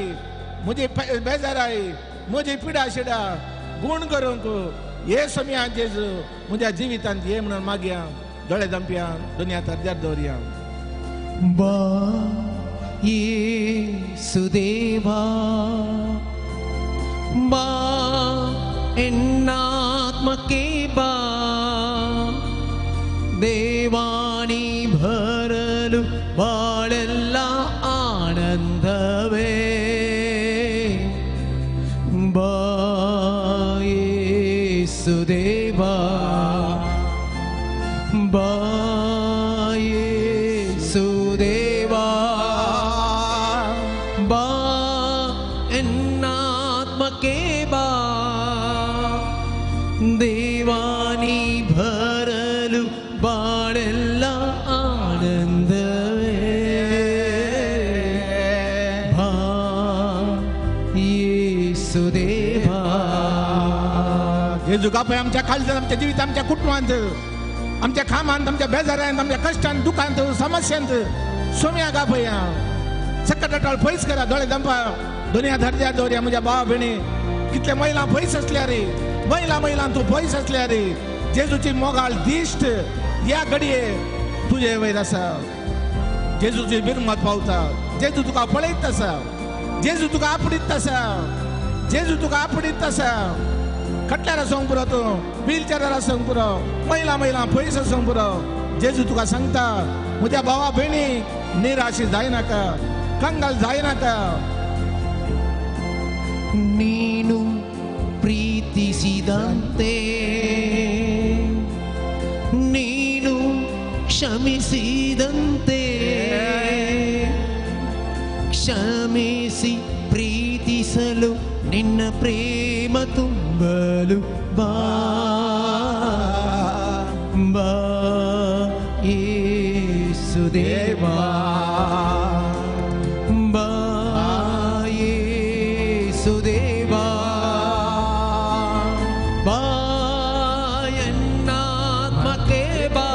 म्हजी बेजाराय, म्हजी पिडा शिडा गुण करूंक हे स्वामिया जेजू म्हज्या जिवितांत ये म्हणून मागया. दोळे दंपया, दुनिया तर्जार दवरया. बा येसू देवा, ಬಾ ಎನ್ನಾತ್ಮಕ್ಕೆ ಬಾ, ದೇವಾನಿ ಬರಲು ಬಾಳೆಲ್ಲ ಆನಂದವೇ. ಬಾ ಯೇಸು ದೇವಾ, ಬಾ ಯೇಸು ದೇವಾ, ಬಾ ಎನ್ನಾತ್ಮಕ್ಕೆ ಬಾ, ದೇವಾನಿ ಬರಲು ಬಾಳೆಲ್ಲ ಆನಂದವೇ. ಬಾ ಯೇಸು ದೇವಾ. जेजू बापय आमच्या काळजांत, आमच्या जिवित, आमच्या कुटुंबांत, आमच्या कामांत, आमच्या बेजारांत, आमच्या कश्टांत, दुखांत, समस्यांत सोम्या गापया सकट पयस करा. दोळे दंपा, दुनिया धरज्या दवरया. म्हज्या भावा भयणी कितले महिला पयस आसल्या रे, महिला महिला तूं पयस आसल्या रे, जेजूची मोगाळ दिश्ट ह्या घडये तुजे वयर आसा. जेजूची बिरमत पावता, जेजू तुका पळयत आसा, जेजू तुका आपडीत आसा, जेजू तुका आपडीत आसा. खटल्यार आसूंक पुरो, तूं व्हीलचेरार आसूंक पुरो, महिला महिला पयस आसूंक पुरो, जेजू तुका सांगता म्हज्या भावा भयणी निराशी जायनाका, कंगाल जायनाका. ನೀನು ಪ್ರೀತಿಸಿದಂತೆ, ನೀನು ಕ್ಷಮಿಸಿದಂತೆ, ಕ್ಷಮಿಸಿ ಪ್ರೀತಿಸಲು ನಿನ್ನ ಪ್ರೇಮ ತುಂಬಲು ಬಾ, ಬಾ ಯೇಸು ದೇವಾ, ಬಾ ಯೇಸು ದೇವಾ, ಬಾ ಎನ್ನಾತ್ಮಕ್ಕೆ ಬಾ,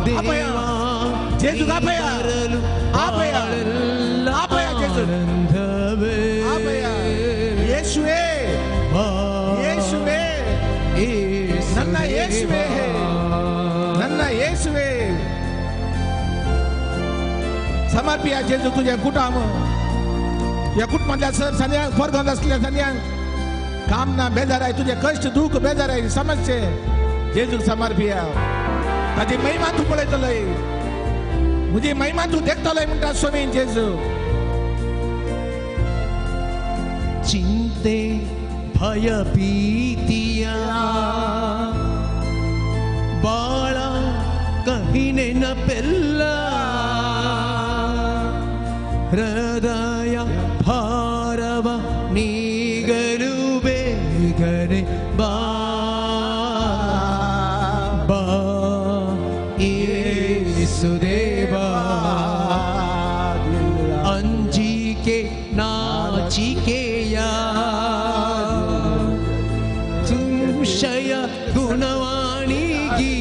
ದೇವಾ जेजू ಆಪಯ, ಆಪಯ, ಆಪಯ ಜೇಸು, ಆಪಯ ಯೇಸುವೇ, ಯೇಸುವೇ, ನನ್ನ ಯೇಸುವೇ, ನನ್ನ ಯೇಸುವೇ. समर्पिया जेजू तुझ्या कुटुंब, ह्या कुटुंबांतल्या सर सन्यांक वर्गांत आसल्या सन्यांक काम ना, बेजाराय, तुझे कश्ट दुःख बेजाराय समस्ये जेजूक समर्पिया. ताजी महिमा तूं पळयतलोय, म्हजी महिमा तूं देखतलोय म्हणटा स्वामी जेजू. ಚಿಂತೆ ಭಯ ಭೀತಿಯ ಬಾಳ ಕಹಿ ನೆನಪೆಲ್ಲ, ಹೃದಯ ಭಾರವ ನೀಗಲು ಬೇಗನೆ ಬಾ, ಬಾ ಯೇಸು ದೇವಾ. ಅಂಜಿಕೆ ನಾಚಿಕೆಯ ಸಂಶಯ ಗುಣವಾಣಿಗಿ,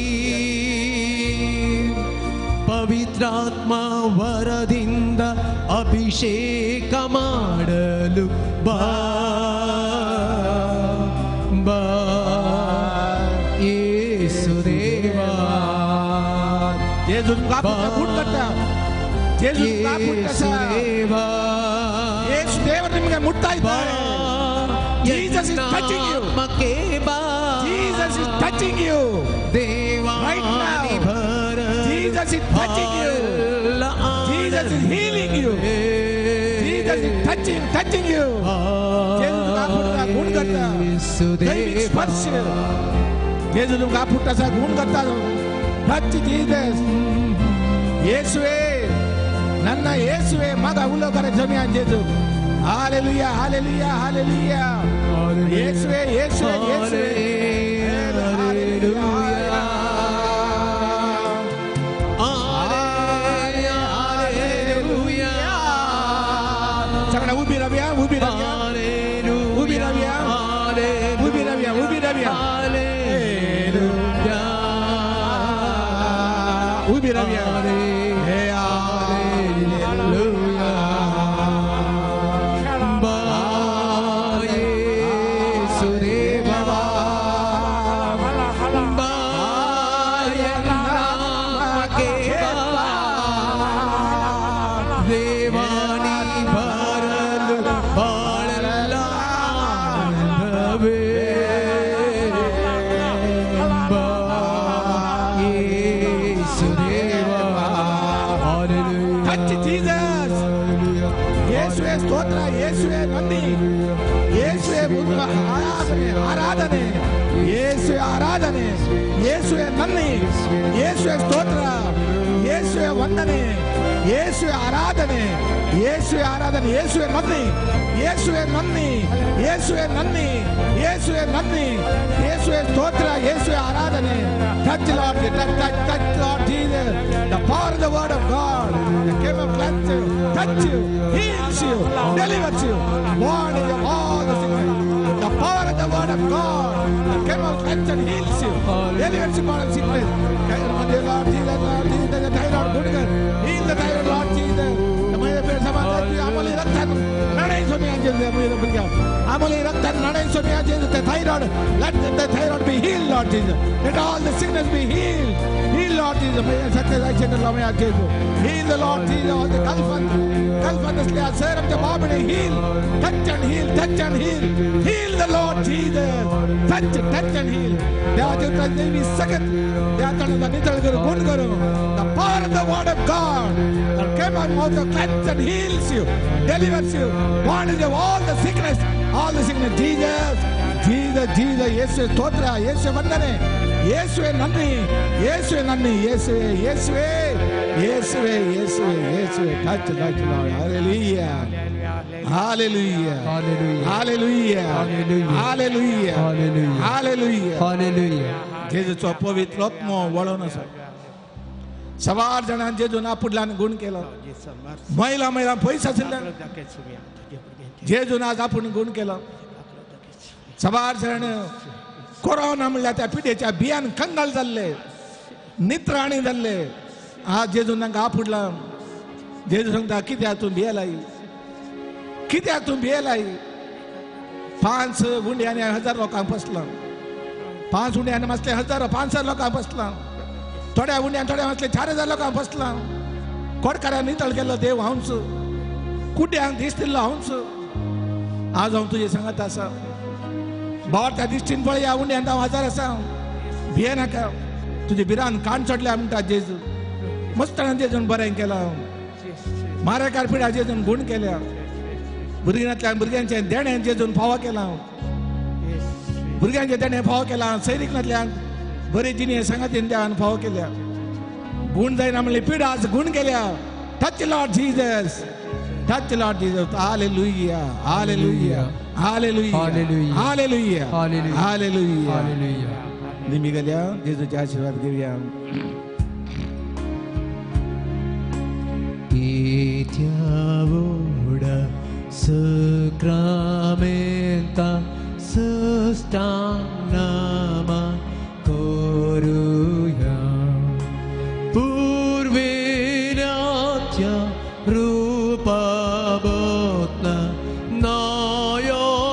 ಪವಿತ್ರಾತ್ಮ ವರದಿಂದ ಅಭಿಷೇಕ ಮಾಡಲು ಬಾ, जेजू तुमकां आपुडटा, गुण करता. जेजू तुमकां आपुडटा. ಯೇಸು ದೇವರು ನಿಮಗೆ ಮುಟ್ತಾ ಇದ್ದಾರೆ. Jesus is touching you. Jesus is touching you right now. Jesus is touching you. Jesus is healing you. Jesus is touching you. जेजू तुमकां आपुडटा, गुण करता. दैविक स्पर्श. जेजू तुमकां आपुडटा, गुण करता. Touch Jesus. येसुवे, ನನ್ನ ಯೇಸುವೆ ಮಗ ಉಲೋಕರ ಜಮಿಯ ಜೇಸು. Hallelujah, hallelujah, hallelujah. ಯೇಸುವೆ, ಯೇಸುವೆ, ಯೇಸುವೆ. Hallelujah, hallelujah. ಸಗಣ ಉಬಿ ರವಿಯಾ, ಉಬಿ ರವಿಯಾ, ಉಬಿ ರವಿಯಾ, ಉಬಿ ರವಿಯಾ, ಉಬಿ ರವಿಯಾ. ಹಾಲೆಲೂಯಾ, ಉಬಿ ರವಿಯಾ. ಆರಾಧನೆ, ಯೇಸುವೆ ಆರಾಧನೆ, ಯೇಸುವೆ ನನ್ನಿ, ಯೇಸುವೆ ಸ್ತೋತ್ರ, ಯೇಸುವೆ ವಂದನೆ, ಯೇಸುವೆ ಆರಾಧನೆ, ಯೇಸುವೆ ಆರಾಧನೆ, ಯೇಸುವೆ ನನ್ನಿ, ಯೇಸುವೆ ನನ್ನಿ, ಯೇಸುವೆ ನನ್ನಿ, ಯೇಸುವೆ ನನ್ನಿ, ಯೇಸುವೆ ಸ್ತೋತ್ರ, ಯೇಸುವೆ ಆರಾಧನೆ. Touch Lord, touch, touch, touch Lord Jesus. The power of the word of God that came and cleanse you, touch you, heals you, delivers you, born in all the sickness. The power of the word of God that came out, cleanse and heals you, delivers you from sickness. Lord Jesus, Lord Jesus, the thyroid good girl, heal the thyroid, Lord Jesus. Amoli Rattan, Narayan Swami Amoli Rattan, Narayan Swami, the thyroid, let the thyroid be healed, Lord Jesus. Let all the sickness be healed. Heal, Lord Jesus. Heal the Lord Jesus, all the Kalfan, sir of the Bobby, heal. Touch and heal, touch and heal. Heal the Lord Jesus. Touch, touch and heal. The power of the word of God that came out of the cleanse and heals you, delivers you, bondage of all the sickness, all the sickness. Jesus, Jesus, Jesus, Yesuve Stotra, Yesuve Vandane, Yesuve Nanni, Yesuve Nanni, Yesuve, Yesuve, Yesuve, Yesuve, Yesuve. Touch, touch, Lord. Hallelujah. Hallelujah. Hallelujah. Hallelujah. Hallelujah. Hallelujah. Hallelujah. जेजूचो पवित्र आत्मो वळोवन आसा. सवार जाणां जेजून आपुडल्यान गुण केलो. महिला महिला पयस आशिल्ल्यान जेजून आज आपूण गुण केलो. सवार जाण कोरोना म्हणल्यार त्या पिडेच्या बियान कंगाल जाल्ले, नित्राणी जाल्ले. आज जेजून तांकां आपुडला. जेजू सांगता, कित्याक तूं भियेलाय, कित्याक तूं भियेलाय? 5 गुंड्यांनी 1000 लोकांक बसला, 5 गुंड्यांनी मासले 1000 500 लोकांक बसला, थोड्या गुंड्यान थोड्या मासले 4000 लोकांक बसला. कोडकाऱ्यान नितळ केल्लो देव हांवच, कुड्यांक दीस दिल्लो हांवच. आज हांव तुजे सांगत आसा, बाबा त्या दिश्टीन पळय, ह्या उंड्यान हांव हजार आसा, भिये नाका. तुजे भिरान कान चडल्या म्हणटा जेजू. मस्तान जेजून बरें केलां, मारेकार पिड्या जेजून गुण केल्या, भुरग्यांतल्यान भुरग्यांचें देणें जेजून फावो केलां, भुरग्यांचें देणें फावो केलां, सैरिकांतल्यान बरी जिणे सांगातीन देवान फावो केल्या. गुण जायना म्हणली पिडा आज गुण केल्या. Touch Lord Jesus, touch Lord Jesus. Hallelujah, hallelujah, hallelujah, hallelujah, hallelujah, hallelujah. निमी गेल्या जेजूचे आशीर्वाद घेवया. Itiavoda sacramenta sustanama koruya purvinatya rupa botna nayoriti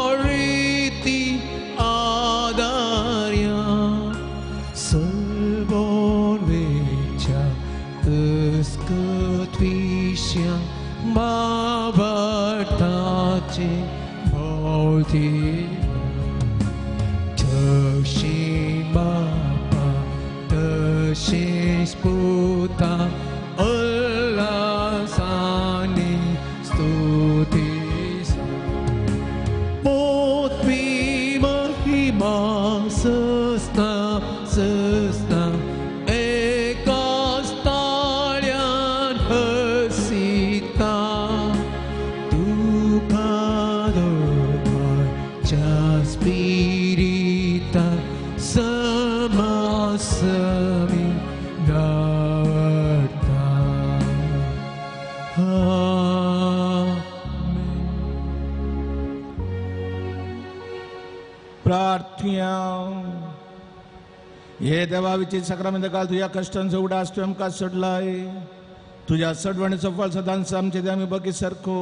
adarya solbon vecha तुज्या भावार्थाचे भोवती तशी बापा तशीच पुता उल्हासानी स्तुती पोतवी महिमा सस्ना सस्ना एकाच ताळ्यान हसिता तुका दोगांच्या स्पिरिता समासमी दवरता. आमेन. प्रार्थया हे देवा विचित साक्रामेंत काल तुझ्या कश्टांचो उडास तुवें आमकां सोडलाय. तुज्या सडवणीचो फळ सदांच आमचे ते आमी बगी सारको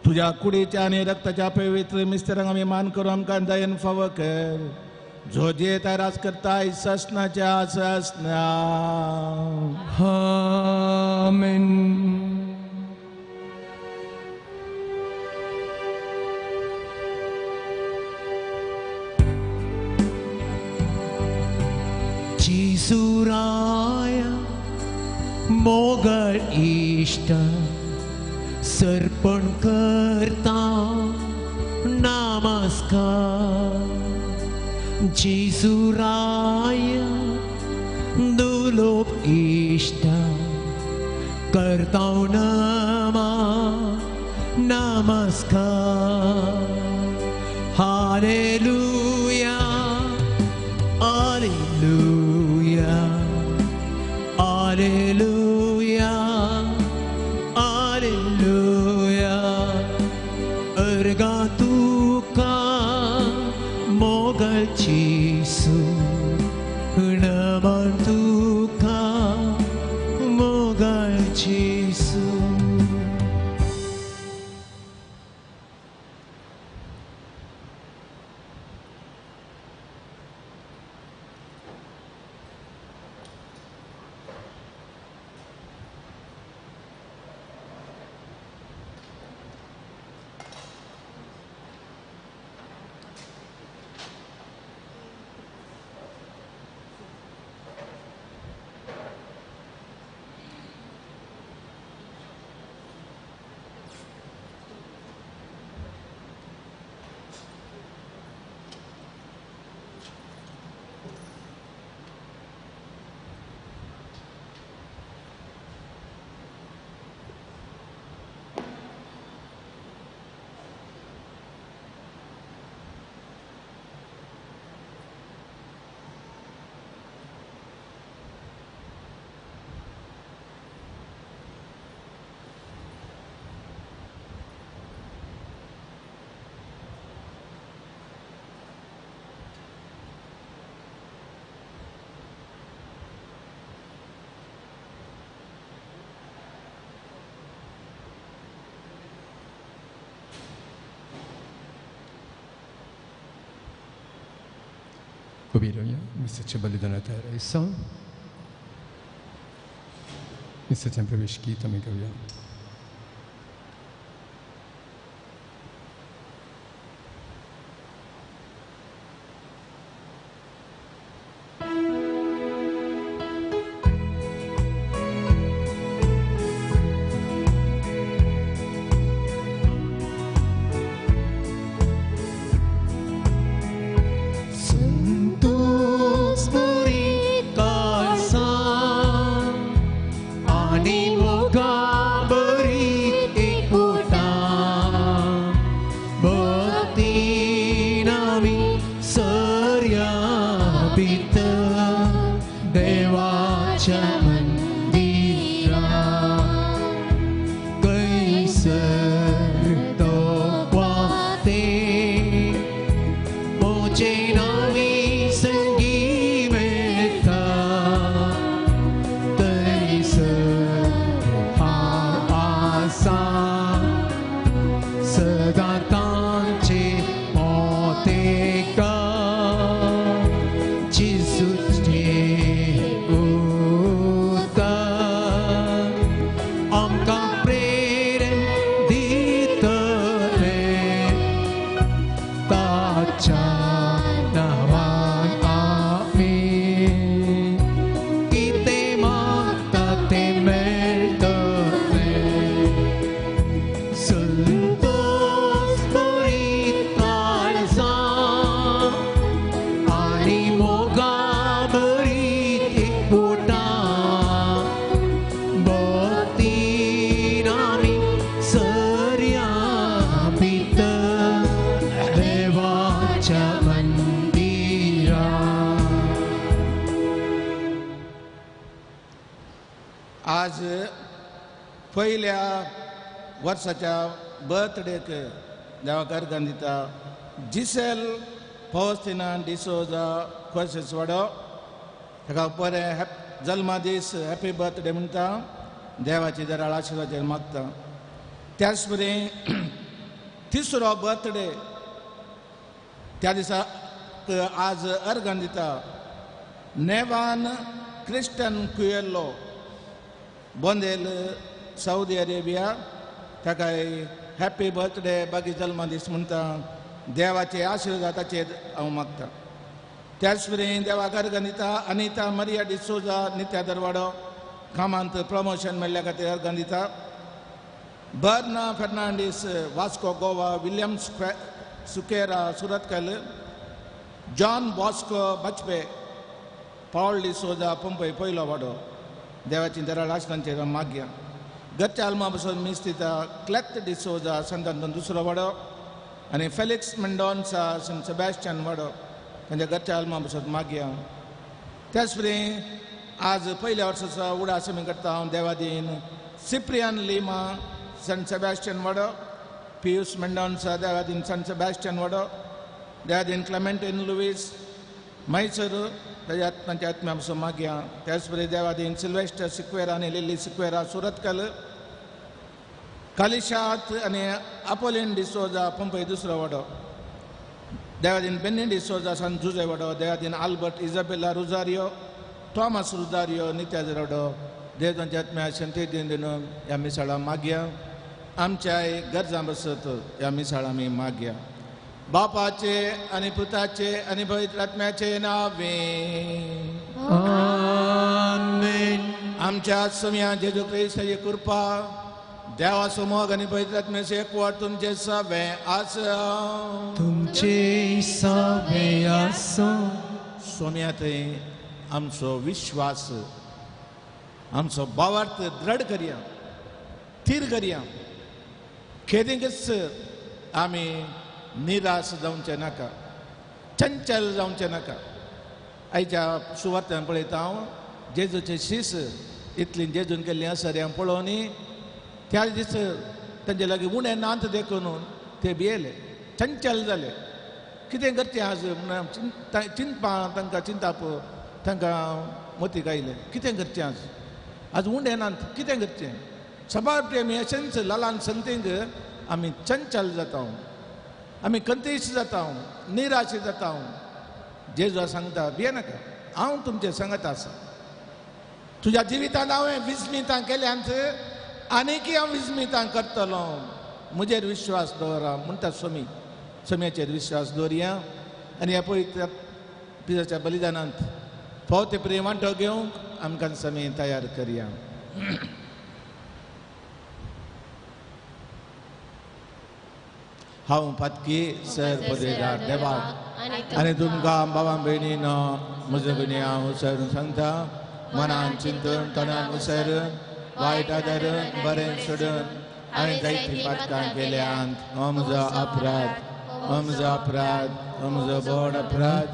तुज्या कुडीच्या आनी रक्ताच्या पवित्र मिस्तेरांक आमी मान करून आमकां दयेन फावो कर. जो जियेता राज करताय ससनाच्या ससना. आमेन. जेजूराया मोगळ इश्ट सर्पण करता नमस्कार. जेजूराया दुलोप इश्ट करता नमा नमस्कार. Hallelujah hallelujah hallelujah hallelujah. अर्गा तुका मोगल जेजू नमन तुका मोगल जेजू. Kubironya, Mr. Balidana Issa, Mr. Temprevishki Tamikavya. Amka पयल्या वर्साच्या बर्थडेक देवाक अर्गां दिता जिसेल फौस्तिना डिसोजा कोर्सेस वाडो ताका बरें जल्मादीस हॅपी बर्थडे म्हणटा देवाची दराळ आशिर्वादाचेर मागता. त्याच बरी तिसरो बर्थडे त्या दिसा आज अर्गां दिता नेवान क्रिस्टन कुयेल्लो बोंदेल सौदी अरेबिया ताकाय हॅपी बर्थडे बागी जल्मादीस म्हणटा देवाचे आशिर्वाद ताचेर हांव मागता. त्याच परी देवाक अर्गां दिता अनिता मरिया डिसोजा नित्या दरवाडो कामांत प्रमोशन मेळ्ळ्या खातीर अर्गां दिता. Berna Fernandes Vasco Goa William Sequeira Surathkal John Bosco Bajpe Paul D'Souza Pompeii पयलो वाडो देवाची दराळ आशिर्वादांचेर मागया. घरच्या आल्मा बसून मीस दिता क्लेत डिसोजा संतांतून दुसरो वाडो आनी फेलिक्स मेंडोन्सा संत सेबॅस्टियन वाडो तांच्या घरच्या आल्मा बसून मागया. त्याच परी आज पयल्या वर्साचो उडास आमी करता हांव देवादीन सिप्रियन लिमा संत सेबॅस्टियन वाडो पियूस मेंडोन्सा देवादीन संत सेबॅस्टियन वाडो देवादीन क्लेमेंटीन लुईस मैसूर ताच्या तांच्या आत्म्या पसून मागया. त्याच परी देवादीन सिल्वेस्टर सिक्वेरा आनी लिली सिक्वेरा सुरतकल कालिशात आनी अपोलिन डिसोजा पंपय दुसरो वाडो देवादीन बेन्नी डिसोजा सान जुजे वाडो देवादीन Albert Isabella Rosario Thomas Rosario नित्याज वाडो देव तांच्या आत्म्या शांती दिवन दिवन ह्या मिसाळा मागया. आमच्याय गरजां बसत ह्या मिसाळा आमी मागया. बापाचे आनी पुताचे आनी पवित्र आत्म्याचे नावे आमेन. आमच्या सोम्या जेजू क्रिस्ताची कृपा देवाचो मोग आनी पवित्र आत्म्याचे एकवट तुमचे सवे आसा तुमचे सवे आसा. सोम्या थंय आमचो विश्वास आमचो भावार्थ दृढ करया थीर करया. खेदीकच आमी निराश जावचें नाका चंचल जावचें नाका. आयच्या सुवार्तान पळयता हांव जेजूचे शीस इतली जेजून केल्ली आसा हांव पळोवनी त्या दीस तांचे लागीं उणें नात देखून ते भियेले चंचल जाले. कितें करचें आज म्हणून चिंतपा तांकां चिंताप तांकां मतीक आयलें कितें करचें आज आज उणें नात कितें करचें. सबार प्रेमी अशेंच लालान संतींक आमी चंचल जाता आमी कंतीश जाता निराश जाता. जेजू सांगता भियेनाका हांव तुमचें सांगत आसा. तुज्या जिवितांत हांवें विस्मितां केल्यांत आनीकय हांव विस्मितां करतलो म्हजेर विश्वास दवरा म्हणटा स्वामी. स्वाम्याचेर विश्वास दवरया आनी ह्या पवित्र पिजाच्या बलिदानांत फावो ते प्रेम वांटो घेवंक आमकां स्वामी तयार करया. हांव पातकी सर पदवेदार देवाक आनी तुमकां बाबा भयणीनो म्हजे भयणी हांव सर सांगता मनान चिंतून तणान उसरून वायट आदारून बरें सोडून हांवें जायतीं पातकां केल्यांत. हो म्हजो अपराध हो म्हजो अपराध हो म्हजो व्हड अपराध.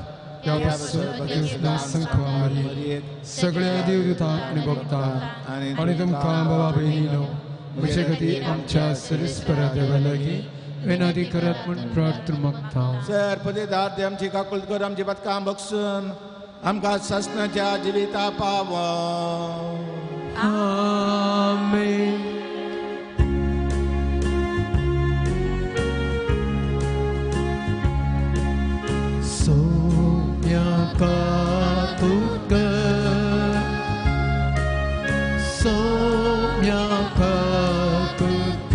सगळ्या देवदूतांक आनी भक्तांक आनी तुमकां बाबा भयणीनो म्हजे खातीर आमच्या सरिस्परा देवा लागीं विनंती करत म्हूण प्रार्थना मागता. सर पदेदार ते आमची काकुळट कर आमची पातकां बक्षून आमकां सासणाच्या जिविता पाव. आमेन. सोम्या कातुक सोम्या कातुक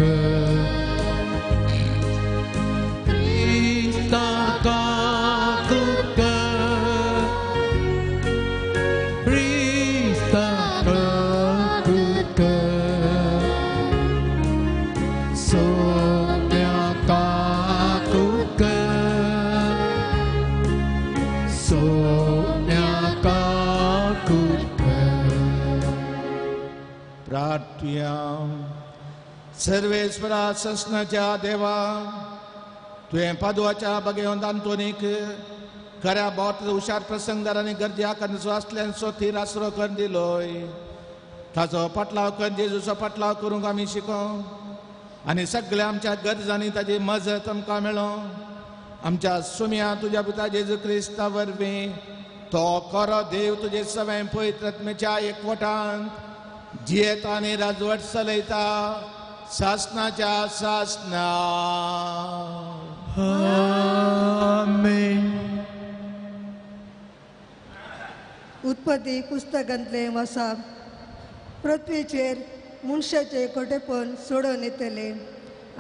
क्रिस्ता कातुक क्रिस्ता कातुक सोम्या कातुक सोम्या कातुक. प्रार्थुया. सर्वेश्वरा ससनाच्या देवा तुवें पादुआच्या बगेवंत आंतोनीक खऱ्या बोट हुशार प्रसंगदार आनी गरजे आकाराचो आसल्यांचो थीर आसरो करून दिलोय. ताचो पाटलाव कर जेजूचो पाटलाव करूंक आमी शिकों आनी सगळ्या आमच्या गरजांनी ताजी मजत आमकां मेळों. आमच्या सुम्या तुज्या पुता जेजू क्रिस्ता वरवीं तो खरो देव तुजे सवें पवित्रत्मेच्या एकवटांत जियेता आनी राजवट चलयता सासनाच्या सासना. आमेन. उत्पत्ती पुस्तकांतलें वासाप. पृथ्वीचेर मनशाचें खोटेपण सोडून येतलें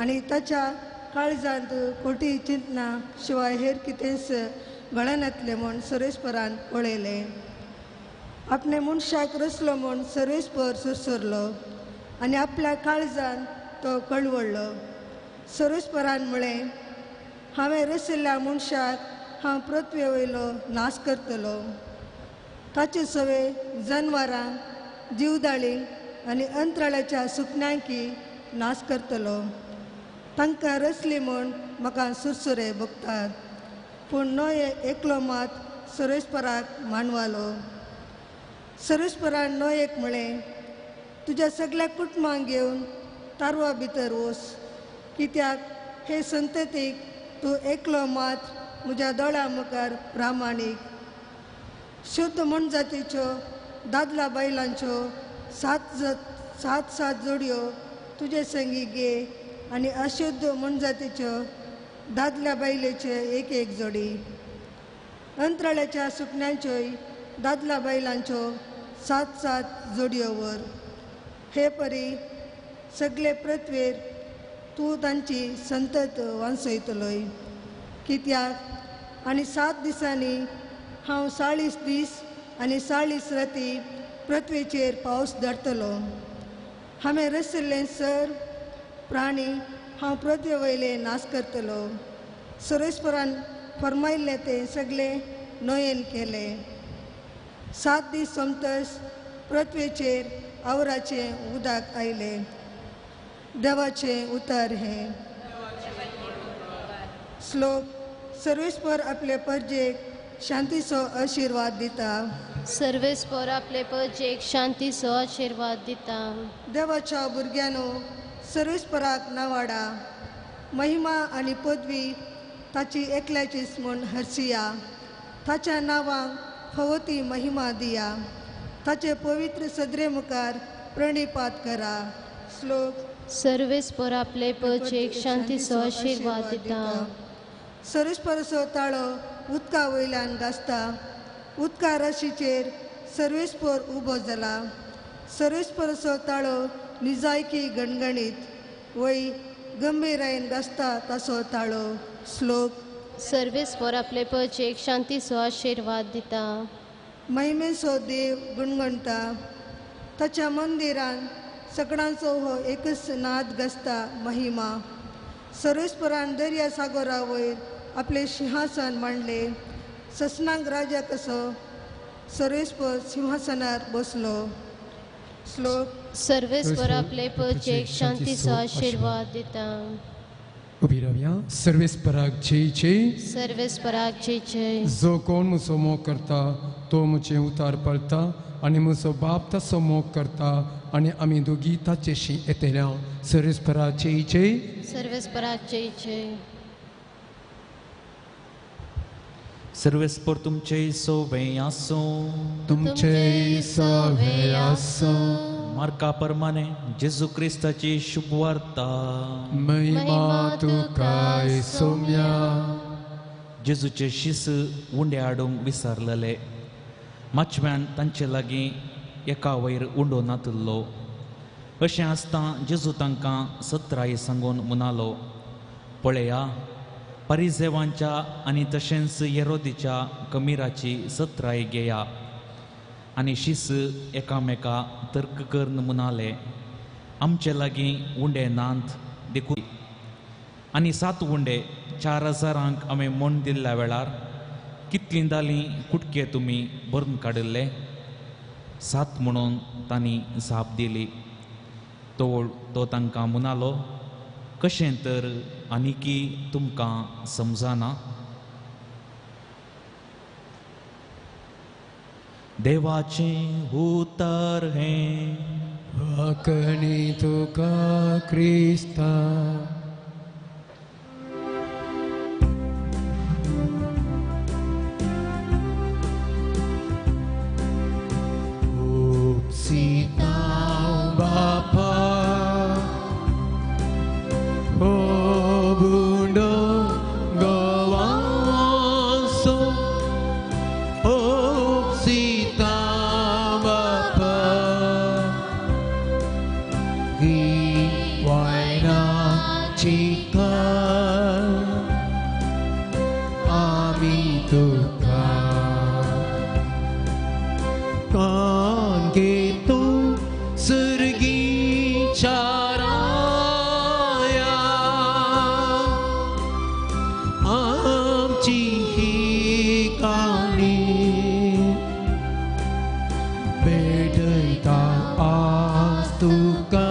आनी ताच्या काळजांत खोटी चिंतना शिवाय हेर कितेंच घडनातलें म्हूण सर्वेस्परान पळयलें. आपणे मनशाक रचलो म्हूण सर्वेस्पर सुरसुरलो आनी आपल्या काळजान तो कळवळ्ळो. सर्वेस्परान म्हळें, हांवें रचिल्ल्या मनशाक हांव पृथ्वे वयलो नाश करतलो. ताचे सवे जनवरां जिवदाळी आनी अंतराळाच्या सुकण्यांकी नाश करतलो. तांकां रचली म्हूण म्हाका सुरसुरे भोगतात, पूण न्हय एकलो मात सर्वेस्पराक मानवालो. सर्वेस्परान न्हयेक म्हळें, तुज्या सगळ्या कुटुंबांक घेवन तारवा भितर वच, कित्याक हे संततीक तूं एकलो मात म्हज्या दोळ्या मुखार प्रामाणीक. शुद्ध मनजातीच्यो दादला बायलांच्यो सात सात सात जोडयो तुजे संगी घे आनी अशुद्ध मनजातीच्यो दादल्या बायलेच्यो एक एक जोडी. अंतराळ्याच्या सुकण्यांच्योय दादला बायलांच्यो सात सात जोडयो वर. हे परी सगळे पृथ्वेर तूं तांची संतत वांसयतलोय. कित्याक आनी 7 दिसांनी हांव 40 दीस आनी 40 राती पृथ्वीचेर पावस धाडटलो. हांवें रचिल्लें सर प्राणी हांव पृथ्वे वयले नाश करतलो. सर्वेस्परान फर्मायल्लें तें सगळें नोयेन केलें. 7 दीस सोमतच पृथ्वीचेर आवराचें उदक आयलें. देवाचें उतर हें. श्लोक. सर्वेस्पर आपले परजेक शांतीचो आशिर्वाद दिता. सर्वेस्पर आपले परजेक शांतीचो आशिर्वाद दिता. देवाच्या भुरग्यांनो सर्वेस्पराक नावाडा. महिमा आनी पदवी ताची एकल्याचीच म्हूण हरसिया. ताच्या नांवांक फावो ती महिमा दिया. ताचे पवित्र सदरे मुखार प्रणिपात करा. श्लोक. सर्वेस्पर आपले परजेक शांतीचो आशिर्वाद दिता. सर्वेस्पराचो ताळो उदका वयल्यान गाजता. उदका राशीचेर सर्वेस्पर उबो जाला. सर्वेस्पराचो ताळो निजायकी गणगणीत वय गंभीरायेन गाजता ताचो ताळो. श्लोक. सर्वेस्पर आपले परजेक शांतीचो आशिर्वाद दिता. महिमेचो देव गुणगणता. ताच्या मंदिरान सगळ्यांचो हो एकच नाद गाजता महिमा. सर्वेस्परान दर्या सागोरा वयर आपले सिंहासन मांडले. ससनांक राजा कसो सर्वेस्पर सिंहासनार बसलो. श्लोक. सर्वेस्पर आपले परजेक शांतीचो आशिर्वाद दिता. उबी रावया. सर्वेस्पराक जय जय. सर्वेस्पराक जय जय. जो कोण म्हजो मोग करता तो म्हजें उतार पाळता आनी म्हजो बाप ताचो मोग करता आनी आमी दोगी ताचेशी येतल्या. सर्वेस्पराक जय जय. सर्वेस्पराक जय जय. सर्वेस्पर तुमचे सोवे आसूं. तुमचे सोवे आसूं. मार्का प्रमाणे जेजू क्रिस्ताची शुभवार्ता. महिमा तुका सोम्या. जेजूचे शीस उंडे हाडूंक विसरलेले. माचव्यान तांचे लागीं एका वयर उंडो नातिल्लो. अशें आसता जेजू तांकां सत्राय सांगून म्हणालो, पळया परिझेवांच्या आनी तशेंच येरोदीच्या कमिराची सत्राय घेया. आनी शीस एकामेका तर्क करून म्हणाले, आमचे लागीं उंडे नात देखून. आनी 7 उंडे 4000 हांवें म्हण दिल्ल्या वेळार कितलीं दालीं कुटके तुमी भरून काडिल्ले? 7 म्हणून तांणी जाप दिली. तो तांकां म्हणालो, कशें तर आनीकी तुमकां समजना? देवाचें उतर हें. राखणी तुका क्रिस्ता. उपसिता बापा हो गुंडो गोवासो उपसिता बापा ही वायनाची कर आमी तुका कान घेतो सर्गीच्या राया आमची ही काणी भेटयता आज तुका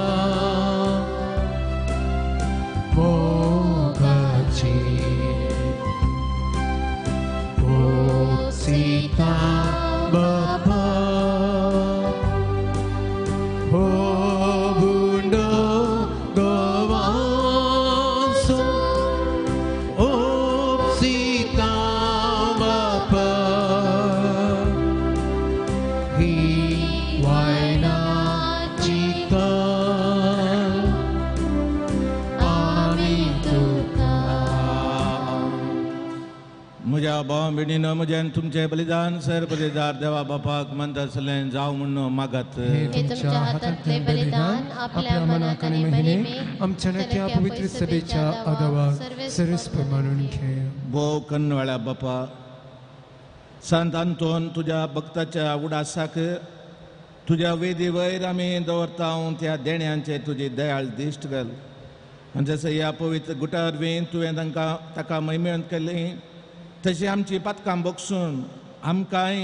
मोगाची उपसिता बापा हो गुंडो गोवासो उपसिता बापा ही वायनाची कर आमी तुका. म्हज्या भाव भयणीनो म्हजें आनी तुमचें बलिदान सर बलिदार देवा बापाक मंत आसलें जावं म्हूण मागात. हे तुमच्या हातांतले बलिदान आपल्या मनाक आनी महिमेक आमच्या नक्या पवित्र सभेच्या आदावाक सर्वस्व मानून घे. भोव कन्नवाळ्या बापा संत आंतोन तुज्या भक्ताच्या उडासाक तुज्या वेदी वयर आमी दवरता त्या देण्यांचे तुजी दयाळ दिश्ट घाल आनी जसं ह्या पवित्र गुटा वरवीं तुवें तांकां ताका महिमेवंत केली तशी आमची पातकां बगसून आमकांय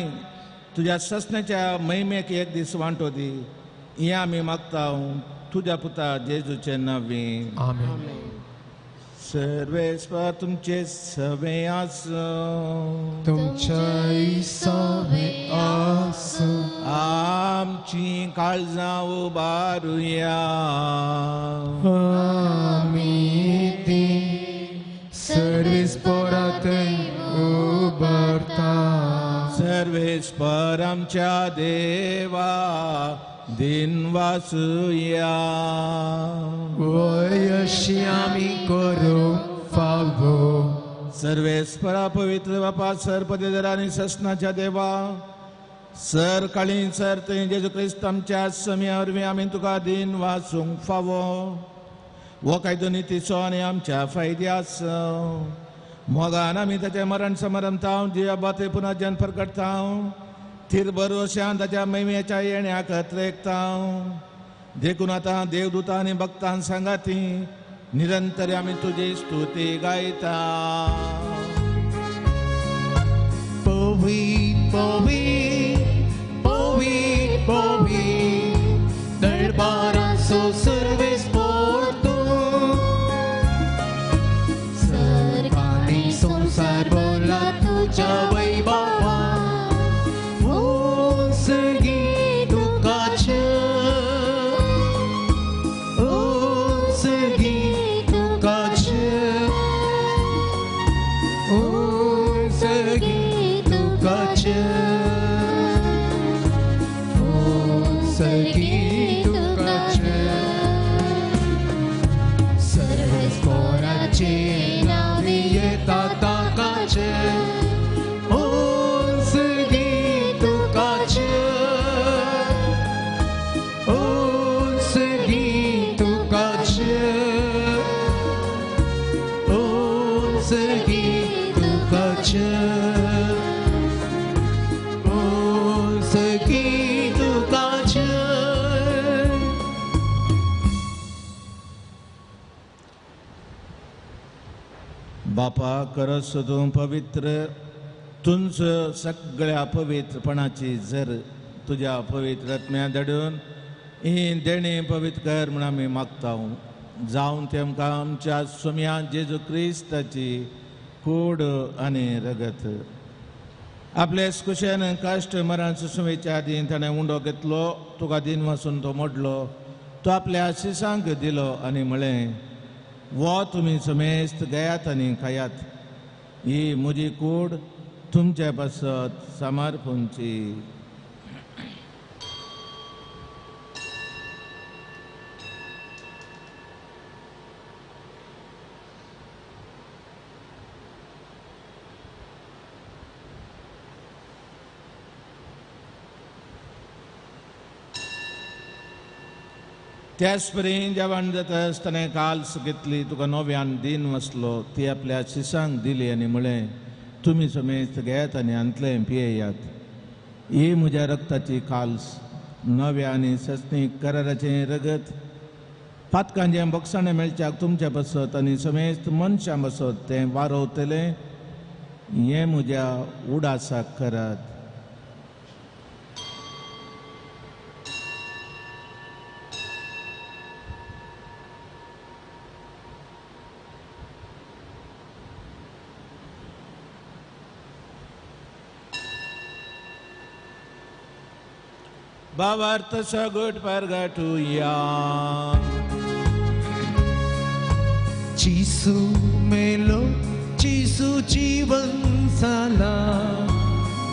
तुज्या ससण्याच्या महिमेक एक दीस वांटो दी हें आमी मागता तुज्या पुता जेजूचे नांवी. आमेन. सर्वेस्पर तुमचे सवे आसूं. तुमच्याय सवे आसूं. आमची काळजां उबारुया. आमी ती सर्वेस्परात उबारता. सर्वेस्पर आमच्या देवा दिन वासुया. वयशी आमी करूं फावो. सर्वेस्परा पवित्र बापा सर पदेदर आनी ससनाच्या देवा सर काळी सर थंय जेजू क्रिस्त आमच्या सम्या वरवीं आमी तुका दिन वासूंक फावो. हो कायदो नितीचो आनी आमच्या फायद्याचो. मोगान आमी ताचें मरण समारंभता जिव्या बाते पुनः जन प्रकटता थीर भरवशान ताच्या महिमेच्या येण्याक अत्रेकता. देखून आतां देवदूतां आनी भक्तां सांगाती निरंतर आमी तुजी स्तुती गायता. पवित्र पवित्र पवित्र पवित्र दरबाराचो सर्वेस्पर तूं. सर्ग आनी संवसार भरला तुज्या वैभवान. उंचगी तुकाचे उंचगी तुकाचे उंचगी तुकाचे उंचगी तुकाचे. सर्वेस्पराचे नांवी येता ताकाचे उंचगी तुकाचे उंचगी तुकाचे उंचगी तुकाचे उंचगी तुकाचे. बापा करस तूं पवित्र तुंच सगळ्या पवित्रपणाची जर तुज्या पवित्र आत्म्या धाडून ही देणें पवित्र कर म्हूण आमी मागता. जावन ते आमकां आमच्या सोम्या जेजू क्रिस्ताची कूड आनी रगत. आपले कुशेन कश्ट मरण सुसुमेच्या आदीं ताणें उंडो घेतलो, तुका दिन वासून तो मोडलो, तो आपल्या शिसांक दिलो आनी म्हळें, वो तुमी समेस्त घेयात आनी खायात, ही म्हजी कूड तुमचे पासत समर्पणची. त्याच परी जेवण जाता आसतना काल्स घेतली, तुका नव्यान दिन वसलो, ती आपल्या शिसांक दिली आनी म्हळें, तुमी समेस्त घेयात आनी हांतलें पियेयात, ही म्हज्या रक्ताची काल्स, नव्या आनी सस्नीक कराराचें रगत, पातकांचें बक्षाणें मेळच्याक तुमच्या बसत आनी समेस्त मनशां बसत तें वारोवतलें, हें म्हज्या उडासाक करात. भावार्थ सगट परगटुया. जीसू मेलो, जीसू जीवन जाला,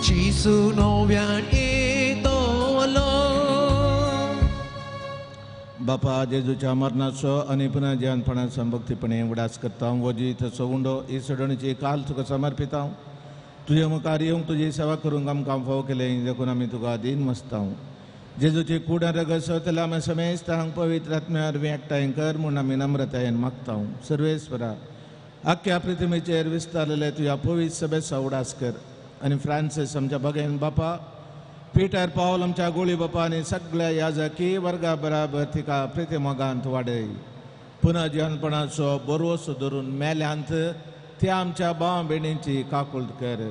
जीसू नव्यान येतलो. बापा जेजूच्या मरणाचो आनी पुनर्जिवनपणाचो भक्तीपणे उडास करता. वजी तसो उंडो ही सोडणीची काल तुका समर्पिता. तुजे मुखार येवंक तुजी सेवा करूंक आमकां फावो केलें देखून आमी तुका दीन मसता. जेजूची कूड रगत सोतल्या आमी समेस्त हांग पवित्र आत्म्या वरवीं एकठांय कर म्हूण आमी नम्रतायेन मागता. सर्वेस्वरा, आख्ख्या पृथ्वीचेर विस्तारलेले तुज्या पवित्र सभेचो उडास कर आनी फ्रांसीस आमच्या बगेन बापा, पिटर पावल आमच्या गोळी बापा आनी सगळ्या याजकी वर्गा बराबर तिका प्रिती मोगांत वाडय. पुनर्जिवनपणाचो बरोसो धरून मेल्यांत त्या आमच्या भाव भयणींची काकूळट कर.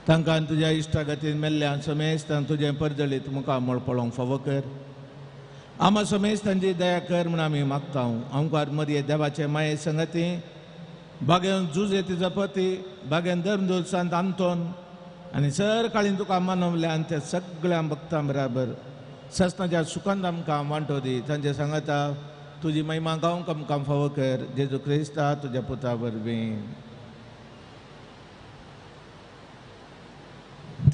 तांकां तुज्या इश्टागतीन मेल्ल्यान समेस्त तुजें परजळीत मुखामळ पळोवंक फावो कर. आमा समेस्त तांची दया कर म्हूण आमी मागता. आमकां मदीं देवाचे माये संगती बागेन जुजे तिजो पती, बागेन धर्मदूत सांत आंतोन आनी सर काळीन तुका मानवल्यान त्या सगळ्या भक्तां बराबर ससनाच्या सुखांत आमकां वांटो दी. तांचे सांगता तुजी महिमा गावंक आमकां फावो कर. जेजू क्रिस्ता तुज्या पुता वरवीं.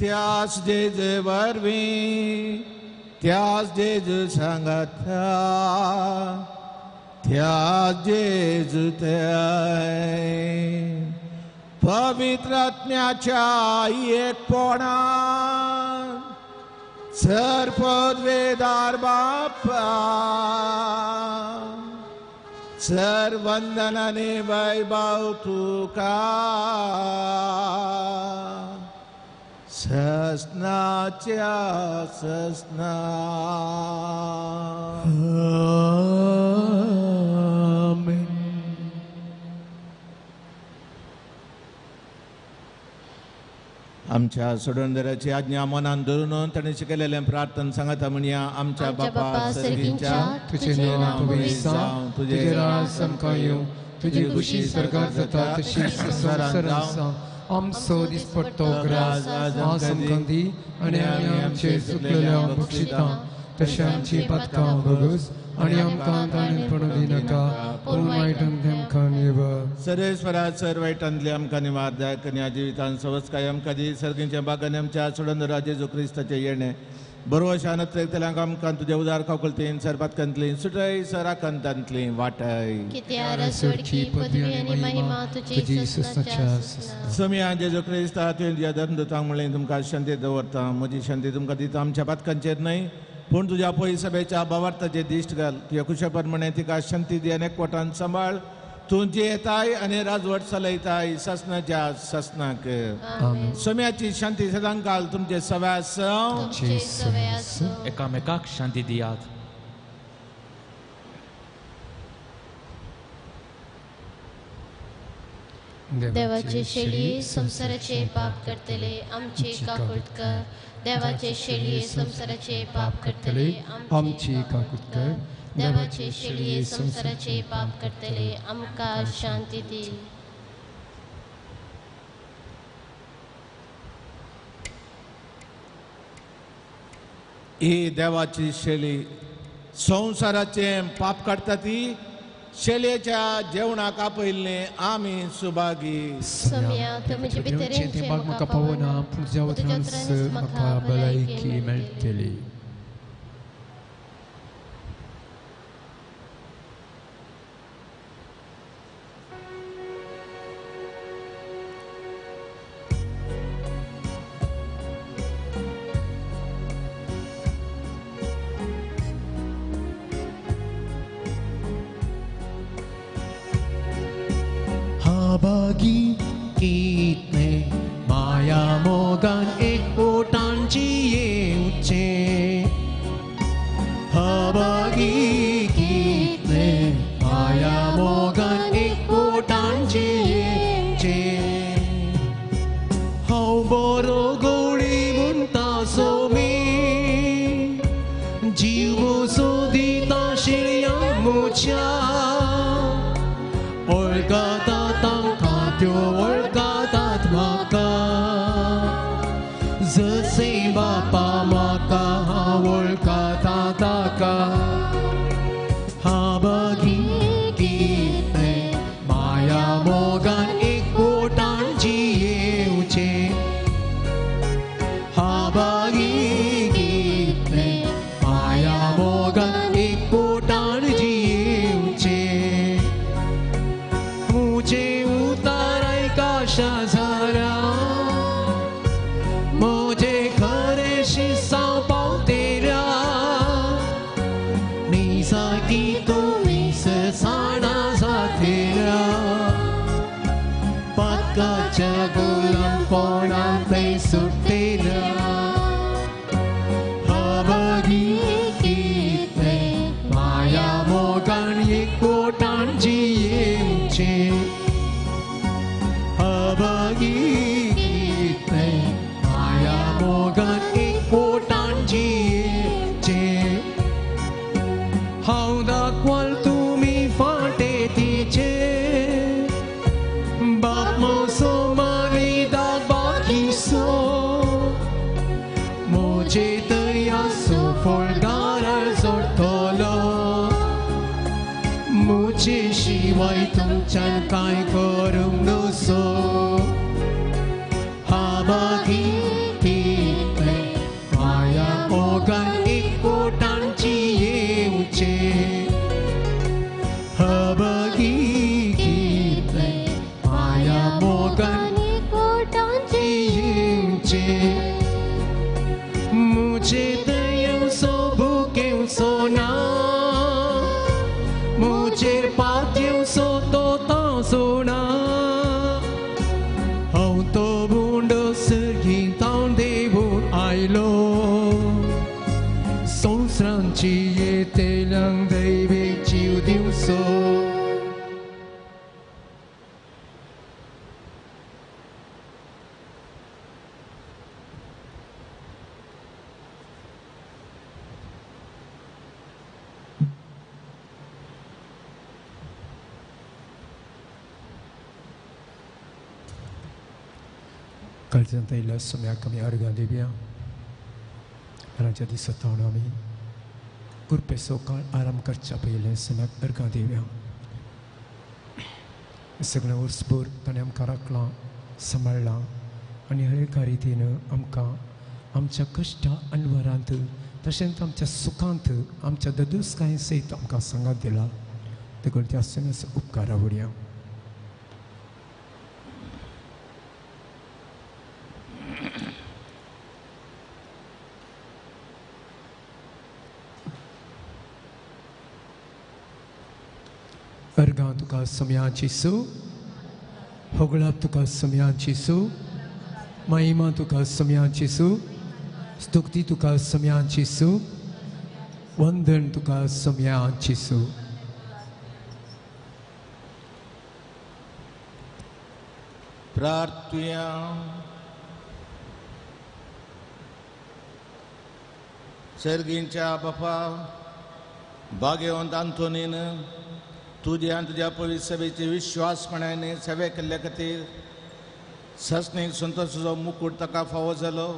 त्यास जेजू वरवीं, त्यास जेजू सांगता, त्यास जेजू ते पवित्र आत्म्याच्या एकपणान सर पदवेदार बापा, सर वंदनाने वैभव तुका ससनाच्या ससना. आमेन. आमच्या सोडणदाराची आज्ञा मनान धरून ताणें शिकयलेलें प्रार्थना सांगता म्हणया. आमच्या बापा सर्गींच्या, तुजें नांव पवित्र जावं, तुजें राज आमकां येवं, तुजी खुशी स्वर्गात जाता तशी संवसारांत जावं. आमचो दिसपट्टो ग्रास आज आमकां दी आनी आमी आमचे चुकलेल्यांक बक्षिता तशें आमची पातकां भोगस आनी आमकां ताणें पडूं दिनाका, पूण वायटान आमकां निवळ. सर्वेस्वरा, सर वायटांतली आमकां निवार दायक आनी ह्या जिवितान सवस्काय आमकां दी. सर्गींच्या बागांनी आमच्या सोडून जेजू क्रिस्ताचें येणें बरोवश आनंद आमकां तुज्या उदार काकुळतीन सर पातकांतली सुटय, सर आकांतांतली वाटय. समिया जेजू क्रिस्ता तुवें तुज्या धर्मदूतांक म्हणलें, तुमकां शांती दवरता, म्हजी शांती तुमकां दिता, आमच्या पातकांचेर न्हय पूण तुज्या पयस सभेच्या भावार्थाचेर दिश्ट घाल. तुज्या कुशा प्रमाणे तिका शांती दी आनी एकवटान सांबाळ. तूं जियेताय आनी राजवट चलयताय ससनाच्या ससनाक. सम्याची शांती सदांकाल तुमचे सव्या आसूं. एकामेकाक शांती दियात. देवाचे शेळये संवसाराचे पाप करतले आमचे काकूट कर. देवाचे शेळये संवसाराचे पाप करतले आमची काकूट कर. देवाचे शेळये संवसाराचे पाप करतले आमकां शांती दी. ही देवाची शेली संवसाराचें पाप काडटा ती शेलयेच्या जेवणाक आपयल्लें आमी सुभागी. सोम्या तुमचे भितरेंचे म्हाका पावना पूण तुज्या उतरांच म्हाका भलायकी मेळटली. बागी कितने माया मोगान एक पोटांची येवचे. हबागी कितने माया मोगान एक पोटांची येवचे. हांव बरो गोडी म्हणटा सोमी जीव सोदिता शिळया मुच्या वळखता तांकां त्यो वळखतात म्हाका जशें बापा म्हाका हांव वळखता ताका. हांव कितें माया मोगान एक पोटान जियेवचें. हांव कितें माया मोगान एक पोटान जियेवचें. मुझे उताराय काशा झारा मुझे खरे शिसां पावतेरा निसाकी तुमी साणा जातेरा पातकाच्या गुलामपणांत ते सुट्टेरा. हबगी कितें माया मोगान एक पोटान जियेवचें. हबगी कितें माया मोगान एक पोटान जियेवचें. हांव दाखवाल तुमी फाटे तिचे बाप मोसो माली दाबाकीसो म्हजे दयासो फळदारार जोडटलो. म्हजे शिवाय तुमच्यान कांय करूंक नसो. हाबागी कितें माया मोगान एक पोटान जियेवचें. हबगी कितें माया मोगान एक पोटान जियेवचें. मुझे दयेवचो भुकेवचो ना मुझेर पातयेवचो तो ताचो ना. हांव तो बुंडो सर्गींतावन देवून आयलो संवसारांची येतेल्यांक दैवीक जीव दिवचो. काळजांत आयिल्ल्या सोम्याक आमी अर्गां दिवया. रांच्या दिसा तावन आमी कृपेचो काळ आराम करच्या पयलीं सोम्याक अर्गां दिवया. सगळें वर्सभर ताणें आमकां राखलां सांबाळ्ळां आनी हर एका रितीन आमकां आमच्या कश्टा अनवरांत तशेंच आमच्या सुखांत आमच्या ददुसकाय सयत आमकां सांगात दिला. देखून त्या सोम्याचो उपकार आवडया. अर्गां तुका सोम्याची सू होगळाप तुका सोम्याची सू महिमा तुका सोम्याची सू स्तुती तुका सोम्याची सू वंदन तुका सोम्याची सू. प्रार्थुया. सर्गींच्या बापा भाग्यवंत आंतोनीन तुज्या आनी तुज्या पवित्र सभेचे विश्वासपणाने सेवे केल्ल्या खातीर ससनीक संतोषाचो मुकूट ताका फावो जालो.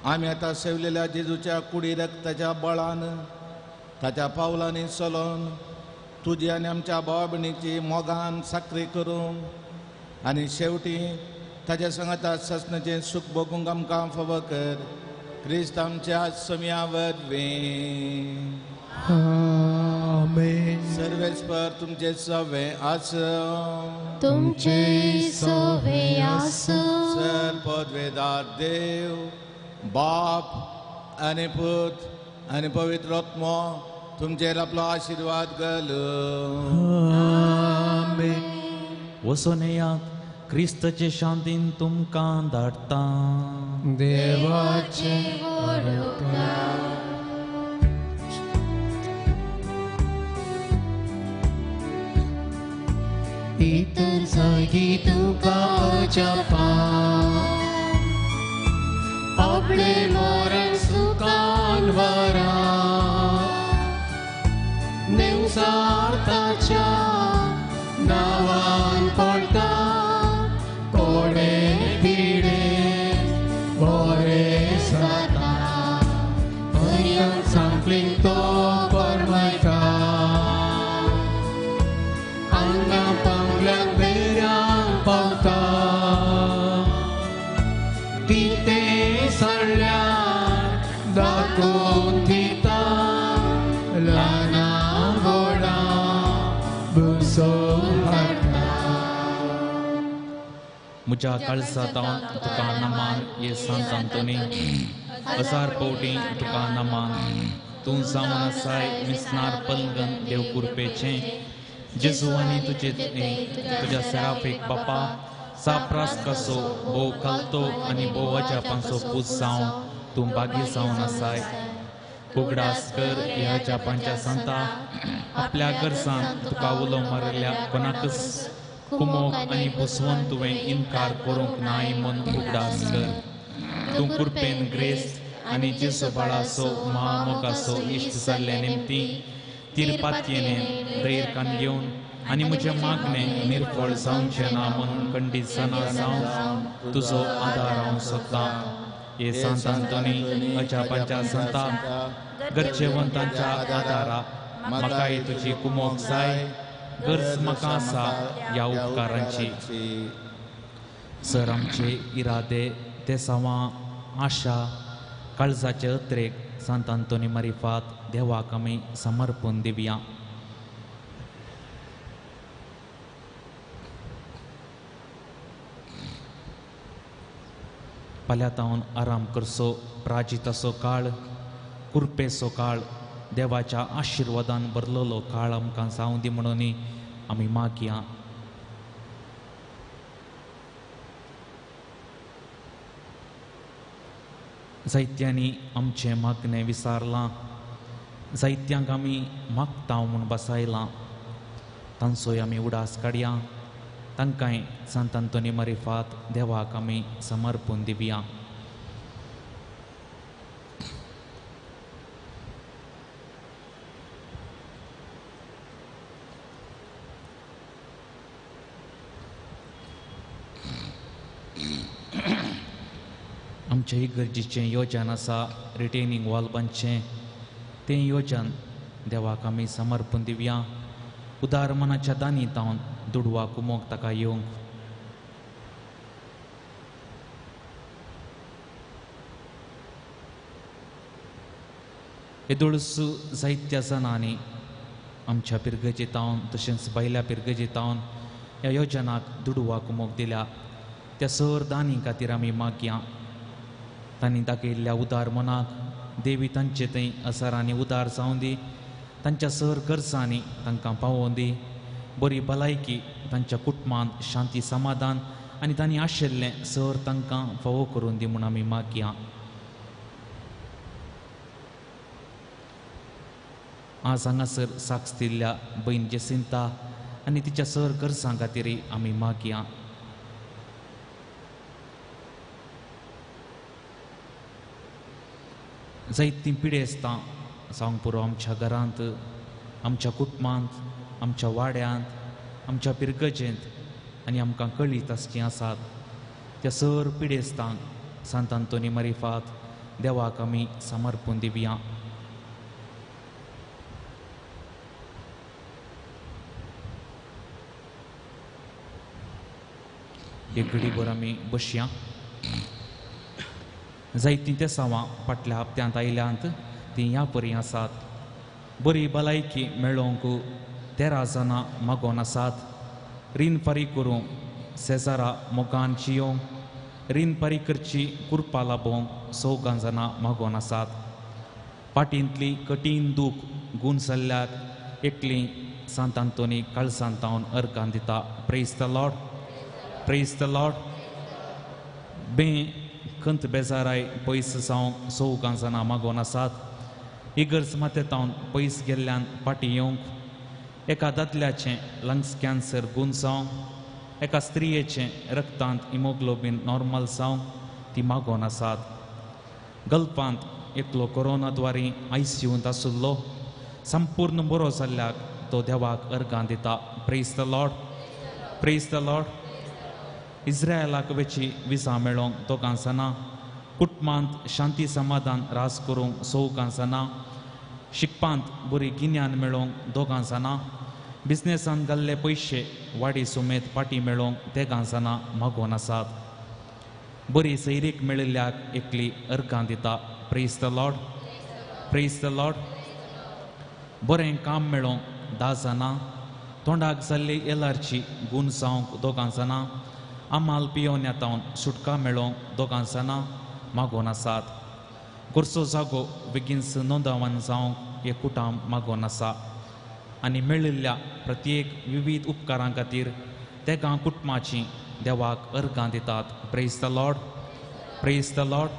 आमी आतां सेवलेल्या जेजूच्या कुडी रक्ताच्या बळान ताच्या पावलांनी चलोन तुजी आनी आमच्या भावा भयणीची मोगान साकरी करूंक आनी शेवटी ताच्या सांगाता ससनाचें सूख भोगूंक आमकां फावो कर क्रिस्त आमच्या समिया वरवीं. आमेन. सर्वेस्पर तुमचे सवे आसूं. तुमचे सवे आसूं. सर पदवेदार देव बाप आनी पूत आनी पवित्र आत्मो तुमचेर आपलो आशिर्वाद घालूं. आमेन. वचोन येयात, क्रिस्ताचे शांतीन तुमकां धाडटा. देवाचे इतर जागी तुका अजापा आपले मरण सुखान वरा नेवसार्थाच्या नावान पडटा कोडे पिडे बरे जाता बऱ्यान सांपलीन तो परमयता आंगा पावल्याक बेऱ्यांक पावता तिते सडल्यार दाखोवन दिता ल्हाना व्हडा बुसोवन हाडटा. म्हज्या काळजांत तुका नमान ये सांत आंतोनी, हजार पवटी तुका नमान. तूं जावन आसाय मिसनार पलगन देव कुरपेचें जेजू आनी तुजे तुज्या सेराफीक बापा साप्रास कसो भोव खालतो आनी भोव अजापांचो पूत जावन तूं बागी जावन आसाय. उगडास कर ह्या अजापांच्या सांता आपल्या गरजान तुका उलो मारिल्ल्या कोणाकच कुमोक आनी बुसवून तुवें इनकार करूंक नाय म्हूण उगडास कर. तूं कुरपेन ग्रेस्त आनी जेजू बाळाचो महामोगाचो इश्ट जाल्ले निमती तिरपातयेने धैर्य कान घेवन आनी म्हजें मागणें निर्फळ जावचें ना म्हूण खंडीत जाणा जावन तुजो आदार हांव सोदतां. हे सांत आंतोनी अजापांच्या संता गरजेवंतांच्या आदारा म्हाकाय तुजी कुमोक जाय, गरज म्हाका आसा ह्या उपकारांची. सर आमचे इरादे तेसांवां आशा काळजाचे अत्रेक सांत आंतोनी मारिफात देवाक आमी समर्पण दिवया. फाल्यां आराम करचो प्राजिताचो काळ कुरपेचो काळ देवाच्या आशिर्वादान भरलेलो काळ आमकां जावं दी म्हणून आमी मागया. जायत्यांनी आमचें मागणें विसारलां, जायत्यांक आमी मागता म्हूण बसायलां, तांचोय आमी उडास काडया. तांकांय सांत आंतोनी मारिफात देवाक आमी समर्पण दिवया. आमचे इगर्जीचें योजन आसा रिटेनिंग वॉल बांदचें, तें योजन देवाक आमी समर्पण दिवया. उदार मनाच्या दानी तावन दुडवा कुमोक ताका येवंक. येदोळस जायत्या जाणांनी आमच्या पिरगजे तावन तशेंच भायल्या पिरगजे तावन ह्या योजनाक दुडवा कुमोक दिल्या. त्या सर दानी खातीर आमी मागया. तांणी दाखयल्ल्या उदार मनाक देवी तांचे थंय हजारांनी उदार जावं दी, तांच्या सर गरजांनी तांकां पावोवन दी, बरी भलायकी तांच्या कुटुंबांत शांती समाधान आनी तांणी आशिल्लें सर तांकां फावो करून दी म्हूण आमी मागया. आज हांगासर साक्ष दिल्ल्या भयण जेसिंता आनी तिच्या सर गरजां खातीर आमी मागया. जायतीं पिडेस्तां जावंक पुरो आमच्या घरांत, आमच्या कुटुंबांत, आमच्या वाड्यांत, आमच्या पिरगजेंत आनी आमकां कळीत आसचीं आसात. त्या सर पिडेस्तांक सांत आंतोनी मारिफात देवाक आमी समर्पून दिवया. एक घडीभर आमी बसया. जायतीं तेसांवां फाटल्या हप्त्यांत आयल्यांत तीं ह्या परी आसात. बरी भलायकी मेळोवंक 13 जाणां मागोन आसात. रीण फारीक करूंक शेजारा मोगान जियोंक रीण फारीक करची कुरपा लाबोवंक 4 जाणां मागोन आसात. पाटींतली कठीण दूख गूण जाल्ल्याक एकली सांत आंतोनी काळसांत तावन अर्गान दिता. Praise the Lord, praise the Lord. बे खंत बेजाराय पयस जावंक 4 जाणां मागोन आसात. इगर्ज माथ्यातावन पयस गेल्ल्यान फाटीं येवंक एका दादल्याचें लंग्स कॅन्सर गूण जावंक, एका स्त्रियेचें रक्तांत हिमोग्लोबीन नॉर्मल जावंक ती मागोन आसात. गल्फांत एकलो कोरोना द्वारी आयसीयूंत आशिल्लो संपूर्ण बरो जाल्ल्याक तो देवाक अर्गां दिता. Praise the Lord, praise the Lord. इस्रायलाक वेची विजा मेळोवंक 2 जाणां, कुटुंबांत शांती समाधान रास करूंक 4 जाणां, शिकपांत बरी गिन्यान मेळोवंक 2 जाणां, बिजनेसान घाल्ले पयशे वाडी सुमेत फाटीं मेळोवंक 3 जाणां मागोन आसात. बरी सैरीक मेळिल्ल्याक एकली अर्गां दिता. Praise the Lord, praise the Lord. बरें काम मेळोवंक 10 जाणां, तोंडाक जाल्ली एलर्जी गूण जावंक 2 जाणां, आमाल पियोन येतावन सुटका मेळोवंक 2 जाणां मागोन आसात. गोरचो जागो बेगीनच नोंदावन जावंक एक कुटाम मागोन आसा. आनी मेळिल्ल्या प्रत्येक विविध उपकारां खातीर तेगां कुटुंबाचीं देवाक अर्गां दितात. Praise the Lord, praise the Lord.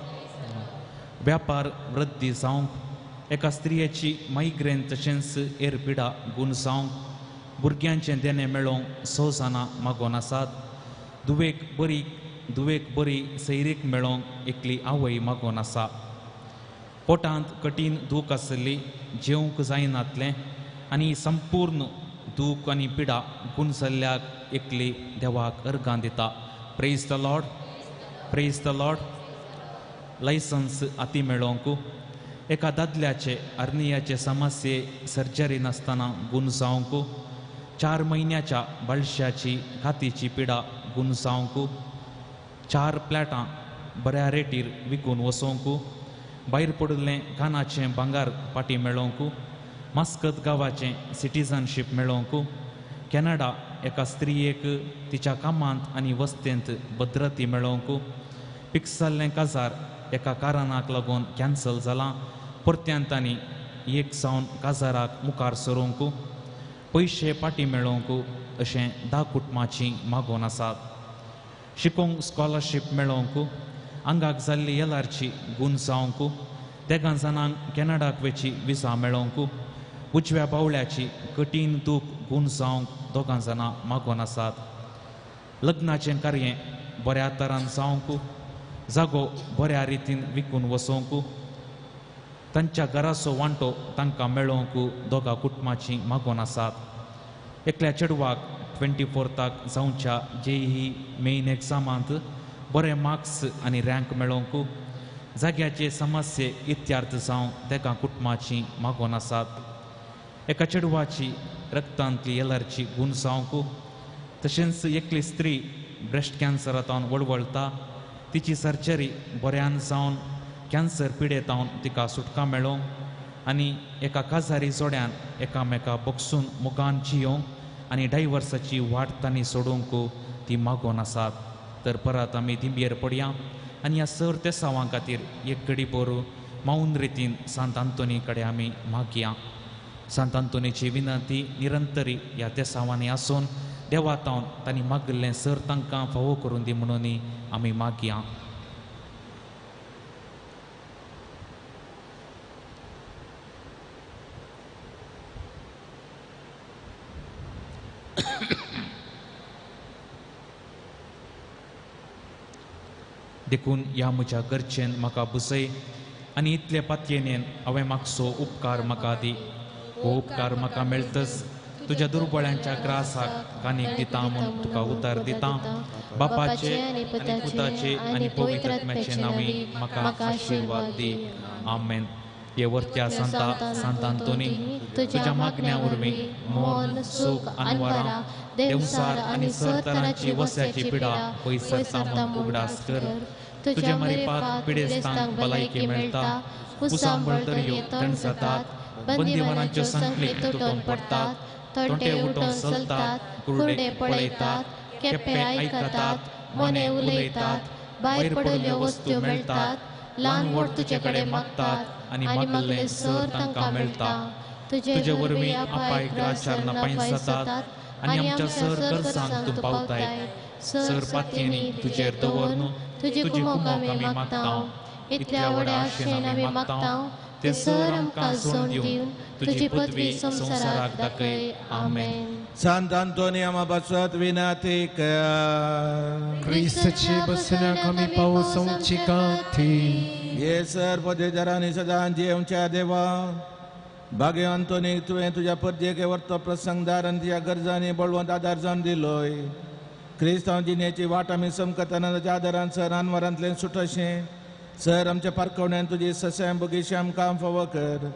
व्यापार वृद्धी जावंक, एका स्त्रियेची मायग्रेन तशेंच एर पिडा गूण जावंक, भुरग्यांचें देणें मेळोवंक 6 जाणां मागोन आसात. दुवेक बरी सैरीक मेळोवंक एकली आवय मागोन आसा. पोटांत कठीण दूख आशिल्ली, जेवंक जायनातलें आनी संपूर्ण दूख आनी पिडा गूण जाल्ल्याक एकली देवाक अर्गां दिता. Praise the Lord, praise the Lord. Licence आती मेळोवंक, एका दादल्याचे आर्नियाचे समस्ये सर्जरी नासतना गूण जावंक, 4 म्हयन्याच्या बाळशाची कातीची पिडा गूण जावंक, 4 प्लॅटां बऱ्या रेटीर विकून वसोवंक, भायर पडिल्लें कानाचें भांगर फाटीं मेळोवंक, मास्कत गांवाचें सिटीजनशीप मेळोवंक, कॅनडा एका स्त्रियेक तिच्या कामांत आनी वस्तेंत भद्रती मेळोवंक, फिक्स जाल्लें काजार एका कारणाक लागून कॅन्सल जालां परत्यान तांणी एक जावन काजाराक मुखार सरूंक, पयशे फाटीं मेळोवंक अशें 10 कुटुंबाचीं मागोन आसात. शिकोवंक स्कॉलरशीप मेळोवंक, आंगाक जाल्ली एलर्जी गूण जावंक, 3 जाणांक कॅनडाक वेची विजा मेळोवंक, उजव्या बावळ्याची कठीण दूख गूण जावंक 2 जाणां मागोन आसात. लग्नाचें कार्य बऱ्या तरान जावंक, जागो बऱ्या रितीन विकून वसोवंक, तांच्या घराचो वांटो तांकां मेळोवंक 2 कुटुंबाचीं मागोन आसात. एकल्या चेडवाक 24 जावच्या जेई मेन एग्जामांत बरे मार्क्स आनी रँक मेळोवंक, जाग्याचे समस्ये इत्यार्थ जावंक 3 कुटुंबाचीं मागोन आसात. एका चेडवाची रक्तांतली एलर्जी गूण जावंक, तशेंच एकली स्त्री ब्रेस्ट कॅन्सरांतावन वळवळटा तिची सर्जरी बऱ्यान जावन कॅन्सर पिडेतावन तिका सुटका मेळोवंक आनी एका काजारी जोड्यान एकामेका बगसून मुखान जियोवंक आनी डायवर्साची वाट तांणी सोडूंक ती मागोन आसात. तर परत आमी दिंबयेर पडया आनी ह्या सर तेसांवां खातीर एक घडी भर मौन रितीन सांत आंतोनी कडेन आमी मागया. सांत आंतोनीची विनंती निरंतरी ह्या तेसांवांनी आसून देवातावन तांणी मागिल्लें सर तांकां फावो करून दी म्हणून आमी मागया. देखून ह्या म्हज्या गरजेन म्हाका बुसय आनी इतले पातयेन हांवें मागचो उपकार म्हाका दी. हो उपकार म्हाका मेळतच तुज्या दुर्बळ्यांच्या ग्रासाक कानीक दिता म्हूण तुका उतार दिता. बापाचे आनी पुताचे आनी पवित्र आत्म्याचे नांवी म्हाका आशिर्वाद दी. आमेन. हे वरत्या सांता सांत आंतोनी, तुज्या मागण्या वरवीं मोन सूख आनी देवसार आनी सरतरांची वस्याची पिडा पयस सरता म्हूण उगडास कर. तुज्या मरिपात पिडेस्तांक भलायकी मेळटा, उसांबळ दर्यो तणसतात, बंदिवानांच्यो संकली तुटोवन पडटात, तोंटे उठोवन चलतात, कुरडे पळयतात, केप्पे आयकतात, मोने उलयतात, भायर पडिल्ल्यो वस्तू मेळटात, ल्हान व्हड तुजे कडेन मागतात आनी मागलें सर तांकां मेळटा. तुजे वरवीं आपाय ग्राचार नपाय जातात आनी आमच्या सर गरजांक तूं पावताय. सर पातयेनी तुजेर दवरन तुजी कुमोक आमी मागता. इतल्या व्हड्या आशेन आमी मागता ते सर आमकां सोड दिवन तुजी पदवी संवसाराक दाखय. आमेन. सांत आंतोनी आमा पासत विनंती कर. क्रिस्ताचे बसण्याक आमी पावसाची काथी. हे सर पदेदारांनी सदां जियेवच्या देवा, भाग्य आंतोनी तुवें तुज्या परजेक वर्तो प्रसंगदार आनी तुज्या गरजांनी बळवंत आदार जावन दिलोय. क्रिस्तांव जिणेची वाट आमी समकतना ताच्या आदारान सर अनवरांतल्यान सुटशें सर आमच्या पारखवण्यान तुजी सस्यां बगीशी आमकां फावो कर.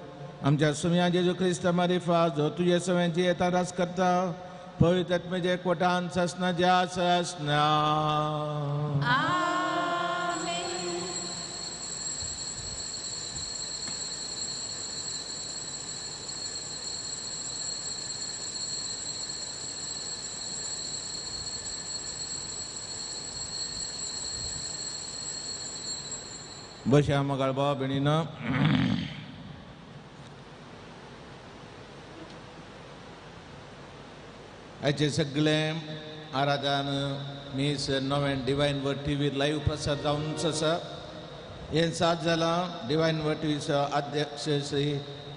आमच्या सुम्या जेजू क्रिस्त मारिफा जो तुजे सवें जियेता रास करता पवित्र आत्म्याच्या एकवटान ससना ज्या ससना. बशा मगाळ भाव भयणीनो, हाचे सगळें आराधन मीस नवें डिवायन वर्ड टीव्हीर लायव्ह प्रसार जावनच आसा. हें सात जालां. डिवायन वर्ड टीव्हीचो अध्यक्ष श्री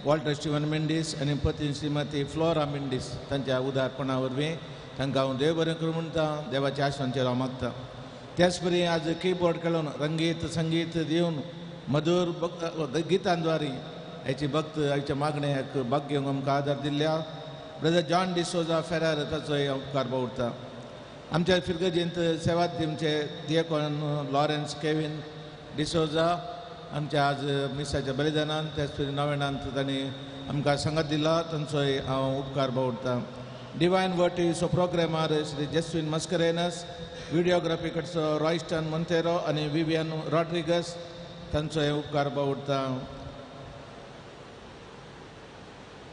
वॉल्टर स्टिवन मेंडीस आनी पत्नी श्रीमती फ्लोरा मेंडीस तांच्या उदारपणा वरवीं तांकां हांव देव बरें करूं म्हणटा, देवाच्या आश्वानाचेर हांव मागता. त्याच परी आज किबोर्ड खेळून रंगीत संगीत दिवन मधुर गितांद्वारी हाची भक्त हाच्या मागण्याक भाग घेवंक आमकां आदार दिल्ल्या ब्रदर जॉन डिसोजा फेरार ताचोय उपकार बावडटा. आमच्या फिरगजींत सेवा दिमचे दियकोन लॉरेन्स केवीन डिसोजा आमच्या आज मिसाच्या बलिदानान त्याच परी नवेणांत तांणी आमकां सांगात दिला, तांचोय हांव उपकार बावडटा. डिवायन वर्ड टीव्हीचो प्रोग्रामार श्री जेस्विन मस्करेनस, व्हिडियोग्राफी कडचो रॉयस्टन मोंतेरो आनी विवियन रॉड्रिगस तांचोय उपकार बावडटा.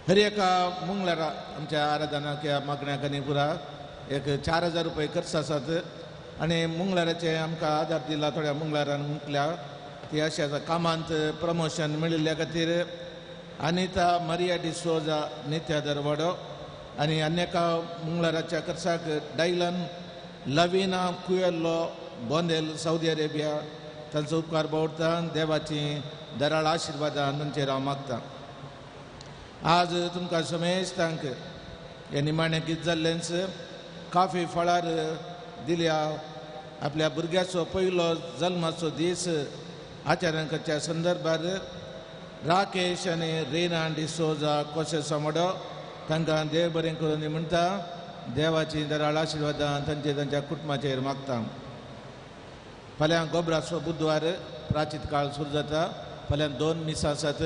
हर एका मंगळारा आमच्या आराधनाक ह्या मागण्याक आनी पुरा एक 4000 रुपये खर्च आसात आनी मंगळाराचे आमकां आदार दिला थोड्या मंगळारान मुकल्या ती अशें आसा. कामांत प्रमोशन मेळिल्ल्या खातीर अनिता मरिया डिसोजा नित्या दरवाडो आनी अन्य एका मंगळाराच्या खर्चाक Dylan Lavina कुयल्लो Bondel Saudi Arabia तांचो उपकार बावडटा. देवाची दराळ आशिर्वादां तांचेर हांव मागता. आज तुमकां समेस्तांक हे निमाणें गीत जाल्लेंच काफी फळार दिल्या आपल्या भुरग्याचो पयलो जल्माचो दीस आचरण करच्या संदर्भार राकेश आनी रेना डिसोजा कोशेसामडो तांकां देव बरें करून म्हणटा. देवाची दराळ आशिर्वादां तांचे तांच्या कुटुंबाचेर मागता. फाल्यां गोबराचो बुधवार प्राचीत काळ सुरू जाता. फाल्यां 2 मिसां आसात,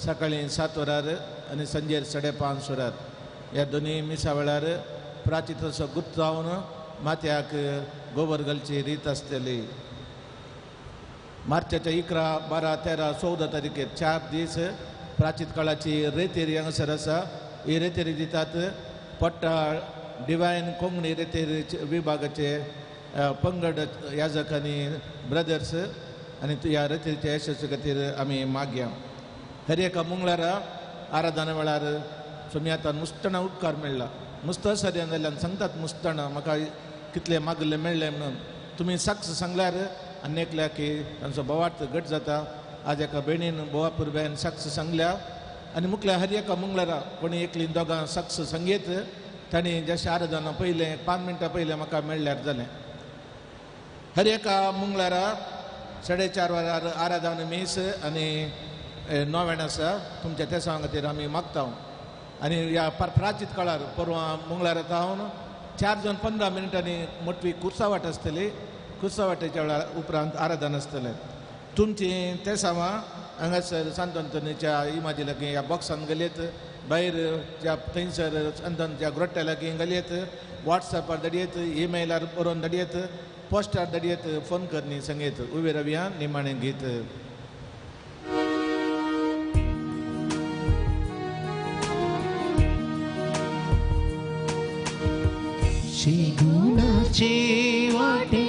सकाळीं 7 वरार आनी सांजेर 5:30 वरार. ह्या दोनूय मिसां वेळार प्राचिताचो गुप्त जावन माथ्याक गोबर घालची रीत आसतली. मार्चाच्या 11, 12, 13, 14 तारखेर 4 दीस प्राचीत काळाची रेतेरी हांगासर आसा. ही रेतेरी दितात पट्टाळ डिवायन कोंकणी रेतेरी विभागाचे पंगड याजक आनी ब्रदर्स आनी ह्या रेतेरीच्या यशस्वी खातीर आमी मागया. हर एका मंगळारा आराधना वेळार स्वामी आतां मुस्तणा उपकार मेळ्ळा. मुस्तसर्यान जाल्ल्यान सांगतात मुस्तणा म्हाका कितले मागले मेळ्ळे म्हणून तुमी साक्ष सांगल्यार आनी एकल्या की तांचो बोवार्थ घट जाता. आज एका भयणीन बोवापूर बेन साक्ष सांगल्या आनी मुखल्या हर एका मंगळारा कोणी एकली दोगां साक्ष सांगीत तांणी जशें आराधना पयलें 5 मिनटां पयलें म्हाका मेळ्ळ्यार जालें. हर एका मंगळारा 4:30 वरार आराधना मीस आनी नोवेण आसा. तुमच्या तेसां खातीर आमी मागता. आनी ह्या प्राचीत काळार परवां मंगळारा जावन 4 जावन 15 मिनटांनी मोटवी कुर्सावाट आसतली. कुर्सावाटेच्या वेळार उपरांत आराधन आसतलें. तुमची तेसांवां हांगासर सांत अंतोनीच्या इमाजी लागीं ह्या बॉक्सान घालयत, भायर ज्या थंयसर सांत अंतोनीच्या ग्रोट्ट्या लागीं घालयत, वॉट्सॅपार धाडयत, ईमेलार बरोवन धाडयत, पोस्टार धाडयत, फोन करनी सांगयत. उबे रावया निमाणें गीत. शिगुणाचे वाटे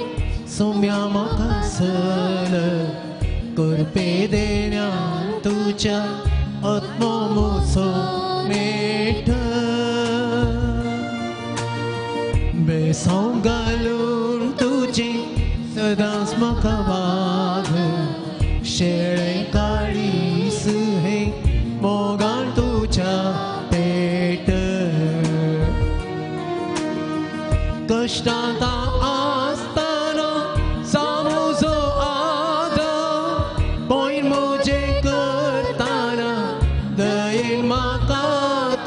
सोम्या म्हाका सल करपे देण्या तुज्या आत्मो मुसो नेठ बेसांव घालून तुजी सदांच म्हाका वाग शेळे काळीस हे मोगान तुज्या पेट कष्टांत आसतना सामुजो आदर पॉयन म्हजे करतना दयेन म्हाका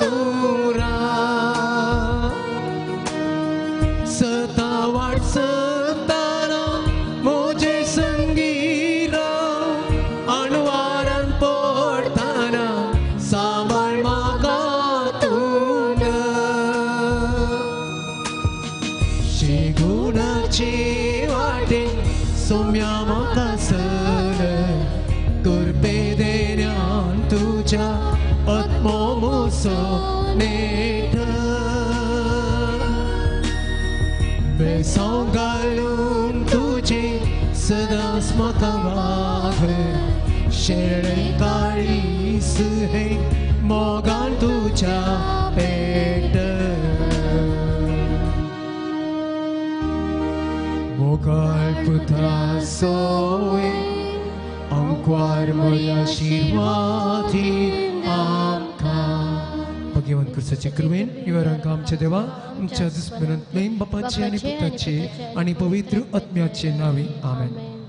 तूं राव सता वाट सताना म्हजे संगी राव अणवारान पडटना सांबाळ म्हाका तूं. शिगुणाचे वाटे सोम्या म्हाका सर करपे देण्यान तुज्या आत्मो मुसो नेठ बेसांव घालून तुजे सदांच म्हाका वाग शेळे काळीस हे मोगान तुज्या पेट मोगाळ पुता सोय आंकवार मोया आशिर्वादी आमकां. भगवान क्रिस्ताचे कृपेन निवारांक आमच्या देवा आमच्या दुस्मनांतले बापाचे आनी पुताचे आनी पवित्र आत्म्याचे नावे. आमेन.